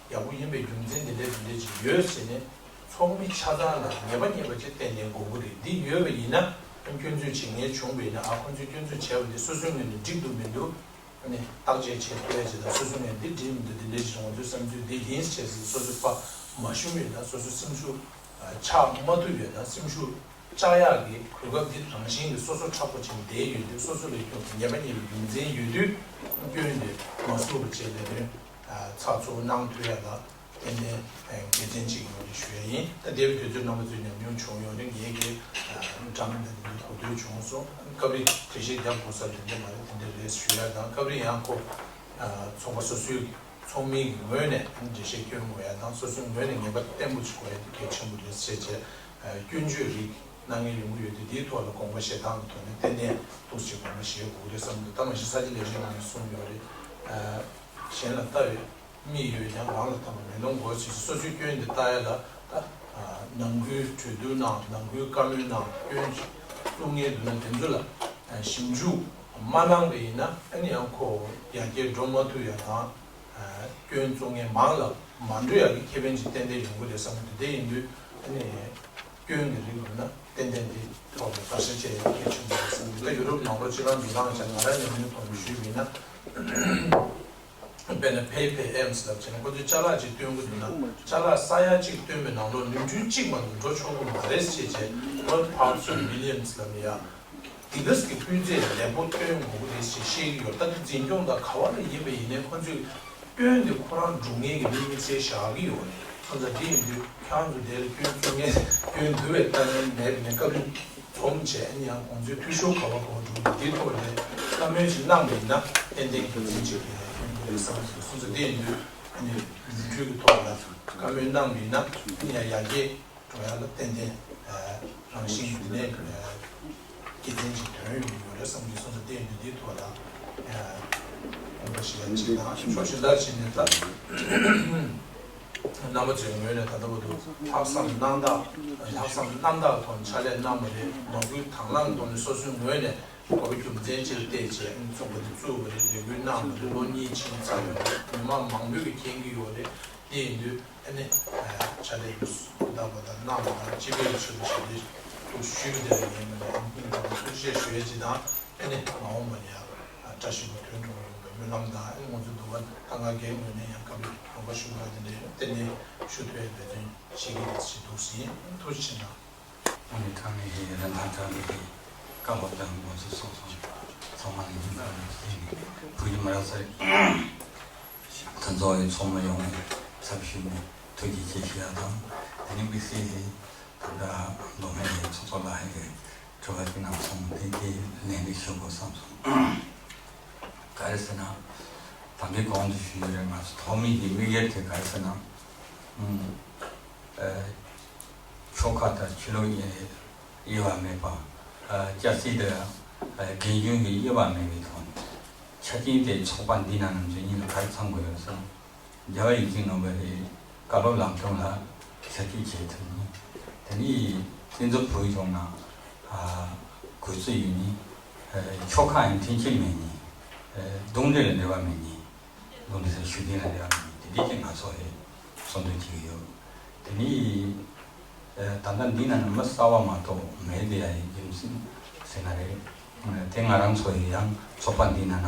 ཡག་པོ་ཡིན་པའི་རྒྱུ་མཚན་འདི་འདྲ་འདི་འདྲ་ཅིག་ཡོད་ཟེར་ནས་ཚོགས་མི་ཆ་ཚང་ལ་ངེས་པ་ངེས་པ་ཅིག་ཏན་ཏན་དགོས་ཀྱི་རེད། འདི་ཡོད་པ་ཡིན་ན་སྐྱོན་བརྗོད་བྱེད་མཁན་བྱུང་བ་ཡིན་ན། ཨ་ཁོང་ཚོས་སྐྱོན་བརྗོད་བྱས་པ་འདི་སོ་སོའི་ངོས་ནས་འགྲིག་འདུག་མི་འདུག་ཨ་ནི་བརྟག་དཔྱད་བྱེད་ཐུབ་ཡ་ཅིག་དང་། སོ་སོའི་ངོས་འདི་འགྲིག་མི་འདུག་འདི་འདྲ་ཞིག་ང་ཚོའི་བསམ་ཚུལ་འདི་ཡིན་ཞེས་སོ་སོའི་པ་མ་ཞུ་མི་དང་། སོ་སོའི་སེམས་ཤུགས་ཆག་མ་ཐུབ་ཡ་དང་། སེམས་ཤུགས་བཅག་ཡག་གི་གོ་སྐབས་འདི་རང་བཞིན་གྱིས་སོ་སོ་མཁྲེགས་པོ་བྱས་བསྡད་ཡོད་དུས། སོ་སོ་ལ་སྐྱོན་ངེས་པ་ངེས་པའི་རྒྱུ་མཚན་ཡོད་དུས་སྐྱོན་དེ་མ་བཟོ་བ་བྱས་ཏེ་དོན་ཚགས་ཚུད་གནང་ཐུབ་ཡ་ལ་ཏན་ཏན་དགེ་མཚན་ཅིག་ཡོད་རེད་ཞུ་ཡ་ཡིན། ད་འདས་པའི་དུས་ཚོད་རྣམ་པ་ཚོས་ཉམས་མྱོང་བྱུང་ཡོད་རེད། ངས་ཀྱི་འདྲ་མིན་དང་དེ་འདྲ་གོ་ཐོས་བྱུང་སོང་། སྐབས་རེ་འགྲེལ་བཤད་རྒྱབ་དགོས་ས་དེ་འདྲ་མ་རེད། དེ་འདྲ་རེད་ཞུ་ཡ་དང་། སྐབས་རེ་ཡང་ཁོ་ཚོགས་པ་སོ་སོའི་ཚོགས་མིའི་ངོས་ནས་འགྲེལ་བཤད་སྐྱོན་དགོས་ཡ་དང་། སོ་སོའི་ངོས་ནས་ངེས་པ་བརྟན་པོ་ཞིག་དགོས་ཡ་དེ་གལ་ཆེན་པོ་རེད་ཟེར་བྱས། སྐྱོན་བརྗོད་རིགས་གནང་མཁན་ཡོང་གི་ཡོད་དུས། དེའི་ཐོག་ལ་དགོངས་པ་བཞེས་སྟངས་ཀྱི་ཐོག་ནས་ཏན་ཏན་ཏོག་ཙམ་དགོངས་པ་བཞེས་དགོས་ཀྱི་རེད་བསམ་འདུག་ད་མ་གཞི་ས་ཆ་ལས་བྱེད་ནང་ནས་གསུངས་ཡོད་རེད། གཞན་ལ་ལྟ་བའི་མིག་ཡོད་ཀྱང་རང་ལ་ལྟ་བ་མེ་ལོང་དགོས་ཟེར། སོ་སོའི་སྐྱོན་དེ་ལྟ་ཡ་ལ་ད་ནང་ཁུལ་གྲོས་བསྡུར་གནང་། ནང་ཁུལ་བཀའ་མོལ་གནང་། སྐྱོན་བཙུགས་མཁན་འདུག་ན་དེ་ཚོ་ལ་ཞིབ་འཇུག་མ་གནང་བ་ཡིན་ན། ཨ་ནི་ཡང་ཁོ་ཡར་རྒྱས་འགྲོ་མ་ཐུབ་ཡ་དང་། སྐྱོན་བཙུགས་མཁན་མང་ལ་མ་འགྲོ་ཡག་གི་ཁེ་ཕན་ཅིག་ཏན་ཏན་ཡོང་གི་རེད་བསམ་གྱི་འདུག་དེ་ཡིན་དུས་ཨ་ནི་སྐྱོན་གྱི་རིགས་ཡོད་ན་ཏན་ཏན་དེ་ཐོག་ལ་བརྡར་ཤ་བཅད་ཡག་གལ་ཆེན་པོ་རེད་བསམ་གྱི་འདུག་ད་ཡུ་རོབ་ནང་ལོགས་སྤྱིར་བཏང་འགྲོ་སྟངས་ཆ་ང་རང་ཉམས་མྱོང་ཐོག་ནས་ཞུས་པ་ཡིན་ན། དཔེར་ན་pay pay ཨེམས་ལབ་བྱས་ན། ཁོ་ཚོས་ཅ་ལག་ཅིག་སྟོན་གྱི་འདུག་ན། ཅ་ལག་ས་ཡ་གཅིག་སྟོན་པའི་ནང་ལོགས་ནུས་སྟོན་གཅིག་མ་གཏོགས་འགྲོ་ཆོག་གི་མ་རེད་ཟེར་བྱས། one parts of millions ལབ་ནས་ཡ། དེ་ག་ཙམ་གྱི་སྤུས་ཚད་ལེགས་པོ་སྟོན་དགོས་ཀྱི་རེད་ཅེས་བཤད་ཀྱི་ཡོད། ད་དེ་འཛིན་སྐྱོང་དང་ག་བ་ལ་ཡིན་པ་ཡིན་ནའི་ཁོ་ཚོས་སྐྱོན་དེ་ཁོ་རང་སྒྲུབ་མཁན་གྱི་མི་དམིགས་བསལ་བཞག་གི་ཡོད་རེད། ཁོང་ཚོ་འདི་ཡིན་དུས་ཁྱེད་རང་ཚོ་དེ་ལ་སྐྱོན་བཙུགས་མཁན་སྐྱོན་འདུལ་བའི་ལྟ་ངན་མེད་པ་ནས་སྐབས་རེ་འཛོམས་བྱས་ཨ་ནི་ཡང་ཁོང་ཚོའི་འཐུས་ཤོར་ག་བ་ག་བ་འགྲོ་འདུག་འདིའི་ཐོག་ལ་བཀའ་མོལ་ཞིག་གནང་བ་ཡིན་ན་ཏན་ཏན་གྱི་ཕན་ཅིག་ཡོང་གི་རེད་བསམ་སོང་། ཁོང་ཚོ་འདི་ཡིན་དུས་ཨ་ནི་ནོར་འཁྲུལ་གྱི་ཐོག་ལ་བཀའ་མོལ་གནང་བ་ཡིན་ན་ཨ་ནི་ཡང་ཡར་རྒྱས་འགྲོ་ཡ་ལ་ཏན་ཏན་རང་བཞིན་འདི་ནས་དགེ་མཚན་ཅིག་ཐོན་ཡོང་གི་ཡོད་རེད་བསམ་གྱི་སོང་ཙང་དེ་ཡིན་དུས་འདིའི་ཐོག་ལ་དགོངས་པ་བཞེས་ཡ་ཅིག་དང་ཕྱོགས་གཞན་དག་ཅིག་ནས་ད་རྣམ་པ་ཚོའི་ངོས་ནས་ད་ལྟ་བར་དུ་ལྷག་བསམ་རྣམ་དག་ལྷག་བསམ་རྣམ་དག་ཐོག་ཕྱག་ལས་གནང་བ་རེད། མ་བསྐུལ་དང་བླངས་ཐོག་ནས་སོ་སོའི་ངོས་ནས་དགོས་པ་རྒྱུ་མཚན་ཅིག་ལ་བལྟས་བྱས་ཚོགས་པ་འདི་བཙུགས་པ་རེད། ལས་འགུལ་གནང་བ་རེད། ལོ་གཉིས་ཕྱིན་ཚར་ཡོད་རེད། མི་མང་མང་པོས་ཀྱིས་མཁྱེན་གྱི་ཡོད་རེད། དེ་ཡིན་དུས་ཨ་ནི་ཕྱག་ལས་ཧུར་ཐག་པ་དང་གནང་བ་དང་སྤྱི་པའི་ཆེད་དུ་ཞབས་འདེགས་ཐུགས་ཞུ་རྒྱུ་དེ་ལ་ངས་མི་ལ་ཨ་ནི་སྙིང་ཐག་པ་ཐུགས་རྗེ་ཆེ་ཞུ་ཡས་ཅིག་དང་ཨ་ནི་མ་འོངས་པ་ལ་ཡང་བཀྲ་ཤིས་པ་ཐོན་འགྲོ་ཡོང་བའི་སྨོན་ལམ་དང་ཨ་ནི་ང་ཚོའི་འདུ་ཁང་ད་ང་རྒན་ངོས་ནས་ཡང་སྐབས་རེ་དགོངས་པ་ཞུ་བ་དེ་འདྲ་ཡོད་དེ་ནས་ཞུ་ཐུབ་ཡས་འབད་བརྩོན་བྱེད་ཀྱི་ཡིན་ཞེས་འདུག་ཟིན། ཐུགས་རྗེ་ཆེ་གནང་། ཨ་ནི་དྲང་གནས་ཀྱི་རིན་ཐང་དྲག་པོ་དེ་བཀའ་སློབ་དང་དགོངས་ཚུལ་སོགས་སོགས་ཚང་མ་ལ་སྙིང་ཐག་ནས་བརྩེ་ནས་བོད་ཀྱི་མི་རབས་གསར་དེ་ཚོ་ཡི་ཚོགས་མི་ཡོངས་ནས་ཚབ་ཞུས་ནས་ཐུགས་རྗེ་ཆེ་ཞུ་ཡ་དང་། དེ་ནས་དམིགས་བསལ་གྱིས་ད་ལྟ་མདོ་སྨད་ཀྱི་ཚོགས་གཙོ་ལགས་ཀྱིས་དྲི་བ་ཅིག་གནང་སོང་། དེ་དེ་ལན་འདེབས་ཞུ་དགོས་བསམ་སོང་། ག་རེ་ཟེར་ན། ད་གིན་གོང་དུ་ཞུས་ཡོད་རེད། ང་ཚོ་ཐོག་མའི་གི་དམིགས་ཡུལ་དེ་ག་རེ་ཟེར་ན། ཨུམ། ཨ། ཆོལ་ཁ་དང་ཆོས་ལུགས་དབྱེ་བ་མེད་པ། ཨ། སྐྱ་སེར་དང་། ཨ། རྒན་གཞོན་གྱི་དབྱེ་བ་མེད་པའི་ཐོག་ནས་ཆ་རྐྱེན་དེ་ཚོགས་པ་འདི་ནང་ནང་ཚོ་གཉིས་ལ་ག་རེ་ཚང་དགོས་ཡོད་ཟེར་ན། རྒྱལ་བ་ཡིད་བཞིན་ནོར་བུ་ཡི་བཀའ་སློབ་ལམ་སྟོན་ལ་ཐག་གཅོད་བྱེད་ཐུབ་ནས། དེ་ནས་བཙན་འཛུལ་བོད་གཞུང་ནང་། ཨ། གུས་བརྩི་ཡོད་ནས། ཨ། ཆོལ་ཁ་ཡང་འཐེན་འཁྱེར་མེད་ནས། ཨ། གདོན་འདྲེ་ལ་འབྲེལ་བ་མེད་ནས། ལུང་འདི་ཚོ་ཤུགས་ལྡན་ལ་རེ་བ་མེད་དེ་འདྲས་ཀྱི་ང་ཚོ་ཧེ་གསུང་འདོན་བྱེད་ཀྱི་ཡོད། དེ་ནི་ད་ལྟ་འདི་ན་ནི་མི་གསར་བ་མ་གཏོགས་མེད་དེ་ཡ་ཡི་རྒྱུ་མཚན་ཟེར་ན་རེད། དེ་ང་རང་ཚོ་ཡི་ཡང་ཚོགས་པ་འདི་ན་ན་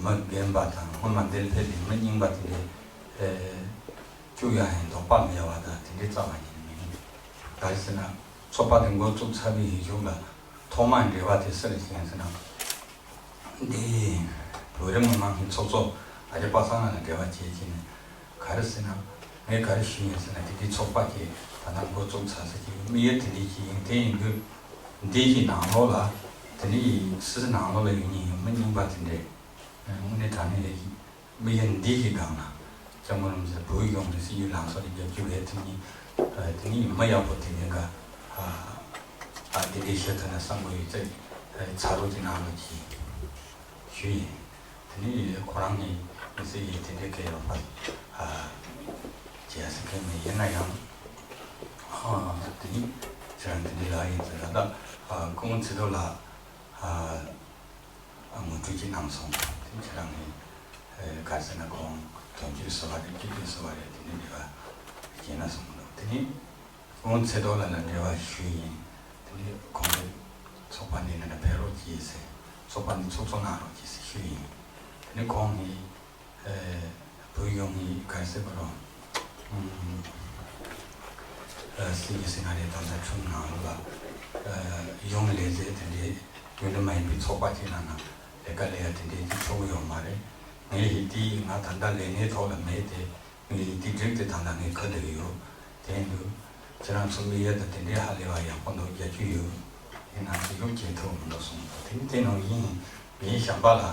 མི་རྒན་པ་དང་སྔོན་མ་འདིར་ཕེབས་པའི་མི་རྙིང་པ་དེ་འདྲས་བཅུག་ཡ་ཡང་དོགས་པ་མི་ཡ་བ་དང་དེ་འདྲས་རྩ་བ་ཉིད་ནས་མེད། ག་རེ་ཟེར་ན་ཚོགས་པ་དེ་འགོ་བཙུགས་ཚར་བའི་ཡིག་གཞུག་ལ་ཐོག་མར་འབྲེལ་བ་དེ་སུ་ལ་བྱས་ཟེར་ན། འདི་བོད་རིགས་མི་མང་གི་ཚོགས་གཙོ་ཨ་ཅག་པ་སངས་ལགས་ལ་འབྲེལ་བ་བྱས་ཀྱི་ནས། ག་རེ་ཟེར་ན་ངས་ག་རེ་ཞུས་ཡིན་ཟེར་ན། དེ་དུས་ཚོགས་པ་གི་ད་ལྟ་འགོ་བཙུགས་ཚར་ས་ཀྱི་དམིགས་ཡུལ་དེ་འདྲའི་ཅིག་ཡིན། དེ་ཡིན་དུས་འདི་ཡི་ནང་ལོགས་ལ་དེ་ནི་སུད་སི་ནང་ལོགས་ལ་ཡོད་མཁན་ཡང་མི་རྙིང་པ་དེ་འདྲས་དངོས་གནས་དྲང་གནས་རེད། དམིགས་ཡུལ་འདི་ཡི་སྒང་ལ་ལྕམ་མོ་རིན་པོ་ཆེ་བོད་ཡོངས་ཀྱི་སྲིད་བྱུས་ལམ་སང་ལ་རྒྱབ་སྐྱོར་བྱེད་ཐུབ་མཁན་དེ་ནི་མི་ཡག་པོ་དེ་འདྲས་ག་ཨ་དེ་འདྲས་བྱེད་ཐུབ་ན་བསམ་གྱི་ཡོད་ཚེ་ཚ་རོགས་ཀྱི་ནང་ལ་གྱིས། ཞུས་ཡིན། དེ་ནས་ཁོ་རང་ནས་མི་ཚེ་ཡི་དེ་འདྲའི་སྐད་ཡོད་པ། ཨ། བྱས་ཟིན་མཁན་མེད་ཡིན་ན་ཡང་། ཨ། དེ་ནས་ཁྱེད་རང་དེ་འདྲའི་ལགས་ཡིན་ཟེར་ལ་ད། ཨ། སྐུ་ངོ་ཚེ་རྡོར་ལགས། ཨ། ངོ་སྤྲོད་ཅིག་གནང་སོང་། དེ་ཁྱེད་རང་ནས། ཨ། ག་རེ་ཟེར་ན་ཁོང་དོན་གཅོད་ཟེར་བ་རེད། སྤྱི་འཐུས་ཟེར་བ་རེད། དེ་འདྲའི་འབྲེལ་བ་བྱས་ན་སོང་མི་འདུག་དེ་ནས། ཁོང་ཚེ་རྡོར་ལགས་ལ་འབྲེལ་བ་ཞུས་ཡིན། དེ་ནས་ཁོང་གིས་ཚོགས་པ་འདི་ནང་ལ་ཕེབས་རོགས་གྱིས་ཟེར། ཚོགས་པ་འདི་ཚོགས་གཙོ་གནང་རོགས་གྱིས་ཟེར་ཞུས་ཡིན། དེ་ནས་ཁོང་གིས་ཨེ་བོད་གཞུང་གི་ག་རེ་ཟེར་དགོས་རུང་། ཨུམ། ཨེ་སྲིད་ཀྱི་སེ་ན་རེ་དང་ད་ཁྲིམས་ནང་ལ་ཨེ་གཞུང་ལས་བྱེད་དེ་འདྲའི་ཡུལ་འདི་མ་ཡིན་པའི་ཚོགས་པ་ཅིག་ནང་ན་ལས་ཀ་ལས་ཡ་དེ་འདྲའི་ཅིག་ཆོག་གི་ཡོད་མ་རེད། ངས་ཡིན་དེ་ང་ད་ལྟ་ལས་གནས་ཐོག་ལ་མེད་དེ། ངས་དེ་འགྲིག་དེ་ད་ལྟ་ངས་ཁ་བསྡད་ཀྱི་ཡོད། དེ་ཡིན་དུས་ཁྱེད་རང་ཚོ་དམིགས་ཡུལ་དང་དེ་འདྲའི་ཧ་ལས་པ་ཡག་པོ་འདུག་རྒྱབ་སྐྱོར་ཡོད། ཡིན་ནའང་ཅིག་ལོག་བྱེད་ཐུབ་མི་འདུག་གསུངས་འདུག་དེ་ནི་དེ་ནང་བཞིན་ངའི་བྱམས་པ་ལགས་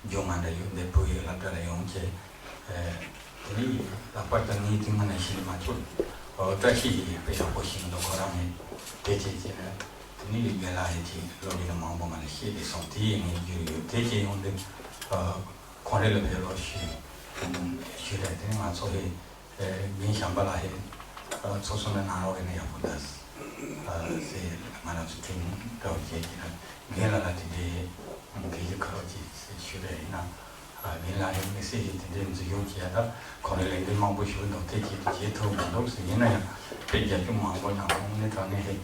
རྒྱུ་ང་འདྲ་ཡོད་འདི་བོད་ཡིག་སློབ་གྲྭ་ལ་ཡོང་བྱས། དེ་ནི་ལྷག་པར་དུ་ངས་དེ་སྔ་ནས་ཤེས་མ་ཐུབ། བཀྲ་ཤིས་ཡིས་དཔེ་ཡག་པོ་ཤེས་མི་འདུག་ཁོ་རང་ངས་དེ་བྱས་བྱས་ནས་དེ་ནི་རྒན་ལགས་ཡིན་གྱི་སློབ་གྲྭ་ལ་མང་པོ་ང་ལ་བཤད་དེ་སོང་། དེ་ཡིས་ངས་རྒྱུ་ཡོད་དེ་བྱས་ཡོང་དུས། ཁོང་རེ་ལ་ཕེབས་རོགས་ཞུ། ཞུ་རེད། དེ་ང་ཚོ་ཧེ་རྒན་བྱམས་པ་ལགས་ཧེ་ཚོགས་གཙོ་ནས་གནང་རོགས་ཡིན་ན་ཡག་པོ་འདུག་ཟེར་ང་རང་ཚོ་དྲན་འདྲ་བོ་བྱས་ཀྱི་ན། རྒན་ལགས་ལ་དེ་འདྲའི་གི་ཡིག་ཁ་རོགས་ཀྱིས་ཞུ་རེད། ཡིན་ན་རྒན་ལགས་ཧེ་དམིགས་བསལ་ཧེ་དེ་འདྲའི་འཛུལ་ཡོང་བྱས་ད་ཁོང་རེ་ལས་འགུལ་མང་པོ་ཞུ་འདུག་དེ་བྱེད་དུ་བྱེད་ཐུབ་མི་འདུག་ཟེར། ཡིན་ན་ཡང་དཔེ་རྒྱབ་སྐྱོར་མང་པོ་གནང་སོང་། དངོས་གནས་དྲང་གནས་ཧེ་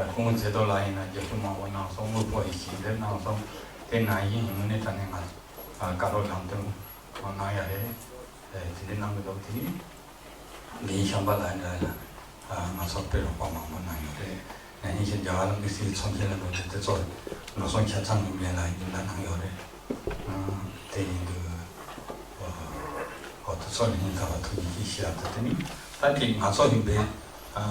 སྐུ་ངོ་ཚེ་རྡོར་ལགས་ཡིན་ན་རྒྱབ་སྐྱོར་མང་པོ་གནང་སོང་། དངོས་པོ་ཧེ་ཞིག་འདེབས་གནང་སོང་། དེ་ནང་བཞིན་ཡིན་དངོས་གནས་དྲང་གནས་ང་ཚོ་བཀའ་སློབ་ལམ་སྟོན་གནང་ཡ་རེད། དེ་འདྲའི་གནང་གི་འདུག་དེ་ནི་རྒན་བྱམས་པ་ལགས་འདྲ་ལ་ང་ཚོར་དཔེ་རོགས་པ་མང་པོ་གནང་ཡོད་རེད། ན་ནིང་ཞིག་རྒྱ་གར་ལ་དམིགས་བསལ་ཚོགས་ཆེན་ལ་འགྲོ་རྒྱུ་དེ་ཚོར་འགྲོ་སོང་ཆ་ཚང་ངོས་ལ་རྒྱུན་ལྡན་གནང་ཡོད་རེད། དེ་ཡིན་དུས་ཨོ་ད་ ཚོ་ལ་ཡིན་ཁ་བ་ཐུགས་རྗེ་ཆེ་ཞུ་ཡ་དང་། དེ་ནི་ད་ཅིག་ང་ཚོ་ཡིན་པའི་ཨ་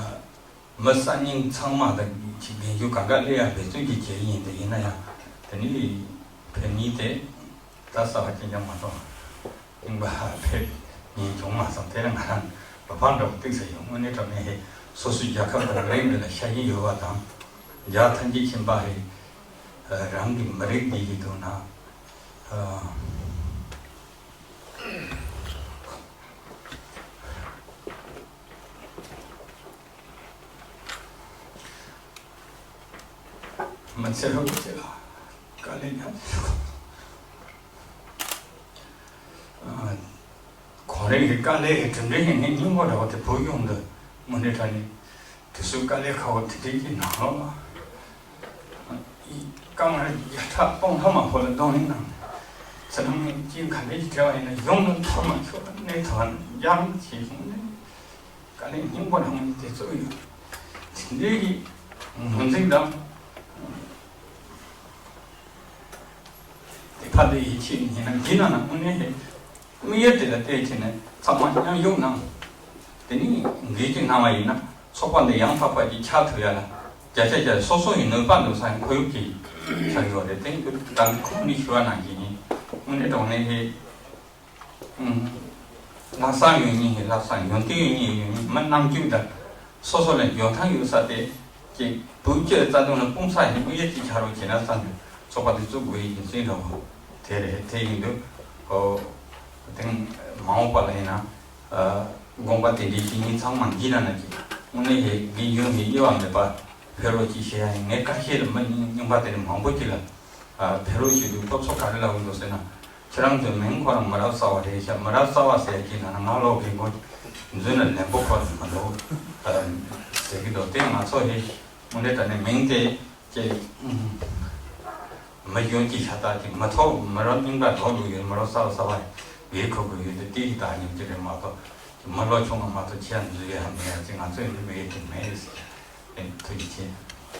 མི་གསར་རྙིང་ཚང་མ་དང་ཅིག་རྒན་གཞོན་གང་ག་སླེབས་ཡ་འབད་བརྩོན་ཅིག་བྱས་ཡིན། དེ་ཡིན་ན་ཡང་དེ་ནི་བོད་མི་དེ་ད་གསར་པ་ཅན་ཅང་མ་གཏོགས་རྙིང་པ་ཕེབས་མཁན་བྱུང་མ་སོང་། དེ་ལ་ང་རང་ལོ་བག་འདྲ་བོ་གཏིགས་ས་ཡོང་། དངོས་གནས་དྲང་གནས་ཧེ་སོ་སོའི་རྒྱལ་ཁབ་དང་མི་རིགས་འདི་ལ་ཤ་ཞེན་ཡོད་པ་དང་། རྒྱ་ཐམས་ཅད་མཁྱེན་པ་ཧེ་རང་གི་མི་རིགས་འདི་ཡི་དོན་ན་ཨ། མི་ཚེ་ཧྲིལ་པོ་ཅིག་ལ་དཀའ་ལས་མྱངས་ཏེ། ཨ། གོང་རིམ་གྱི་དཀའ་ལས་ཀྱི་གྲུབ་འབྲས་ཡིན་ནའི་སྙིང་པོ་འདྲ་བོ་དེ་བོད་གཞུང་འདི་དངོས་གནས་དྲང་གནས་དུས་ཚོད་དཀའ་ལས་ཁག་པོ་དེ་འདྲའི་ཅིག་ནང་ལོགས་ལ། དཀའ་ངལ་བརྒྱ་ཕྲག་སྟོང་ཕྲག་མང་པོ་ལ་གདོང་ལེན་གནང་། ཚེ་རིང་གཅིག་ག་འདྲ་ཞིག་བྲལ་བ་ཡིན་ན་གཞུང་ལ་ཐོག་མ་ཆོད་པ་གནས་ཐོག་ལ་ཡང་བྱས་སོང་ནས། དཀའ་ལས་སྙིང་པོ་ནང་ནས་དེ་ཚོ་ཡོད། དེ་འདྲའི་གི་ངོས་འཛིན་དང་དེ་ཕར་དེ་ཡིད་ཆེས་ཡིན་ན་འདི་ན་ན་དངོས་གནས་དེ་དམིགས་ཡུལ་དེ་ལ་བལྟས་བྱས་ནས་ཚང་མ་མཉམ་ཞུགས་གནང་། དེ་ནི་འགན་ཅིག་གནང་བ་ཡིན་ན་ཚོགས་པ་འདི་ཡང་དག་པ་ཅིག་ཆགས་ཐུབ་ཡ་ལ་བརྒྱ་ཆ་བརྒྱ་སོ་སོ་ཡི་ནུས་པ་འདུག་ས་ཡང་ཁོར་ཡུག་ཅིག་ཆགས་ཡོད་རེད། དེ་ད་གི་ཁོང་ནི་ཞུ་བ་ནང་བཞིན་ཡིན། དངོས་གནས་དྲང་གནས་དེ། ལྷག་བསམ་ཡོད་མཁན་གྱི་ལྷག་བསམ། ཡོན་ཏན་ཡོད་མཁན་ཡོད་མཁན། མི་རྣམ་དཔྱོད་དང་སོ་སོ་ལ་འཇོན་ཐང་ཡོད་ས་དེ་ཅིག་བོད་སྤྱིའི་རྩ་དོན་ལ་དཔུང་ས་ཡིན་པ་ཡོད་ཅིག་ཆགས་རོགས་བྱས་ན་བསམ་ནས་ཚོགས་པ་དེ་བཙུགས་དགོས་ཡིན་གྱི་རྩིས་འདྲ་བོ་དེ་རེད། དེ་ཡིན་དུས་ཨོ་དེང་མ་འོངས་པ་ལ་ཡིན་ན་ཨ་དགོངས་པ་དེ་འདྲའི་བྱེད་མཁན་ཚང་མ་འདི་ན་ན་ཅིག་དངོས་གནས་ཧེ་དགེ་འཇོན་ཧེ་དབྱེ་བ་མེད་པ། ཕེབས་རོགས་ཅིག་བྱེད་ཡ་ཡིན། ངས་བཀའ་བཤད་ལ་མི་རྙིང་པ་དེ་འདྲ་མང་པོ་ཅིག་ལ་ཨ་ཕེབས་རོགས་བྱེད་དུས་ཁོ་ཚོ་ག་རེ་ལབ་ཀྱི་འདུག་ཟེར་ན། ཁྱེད་རང་ཚོའི་མིང་ཁོ་རང་མི་རབས་གསར་བ་རེད་ཤག་མི་རབས་གསར་བ་ཟེར་གྱི་ན་ང་ལོག་གི་མགོ་འཛུལ་ན་ལན་པོ་ཁོ་རང་མ་འདུག་ཟེར་གྱི་འདུག་དེ་ང་ཚོ་ཧེ་དངོས་གནས་དྲང་གནས་མིང་དེ་ཅེ་མི་གཞོན་གྱི་ཤ་སྟག་ཅིག་མི་ཐོག་མི་རབས་རྙིང་པ་འགྲོ་འདུག་ཡོད། མི་རབས་གསར་བ་གསར་བ་ཡོད་ཁོ་དགོས་ཡོད་དེ་དེ་ཡི་ད་སྙིང་རྗེ་རེད་མ་གཏོགས་མི་ལོ་ཆུང་བ་མ་གཏོགས་ཁྱེད་འཛུལ་ཡ་མེད་ཡ་ཅིག་ང་ཚོ་ཡིན་མི་ཡོད་ཀྱི་མེད་ཟེར། ཐུགས་རྗེ་ཆེ།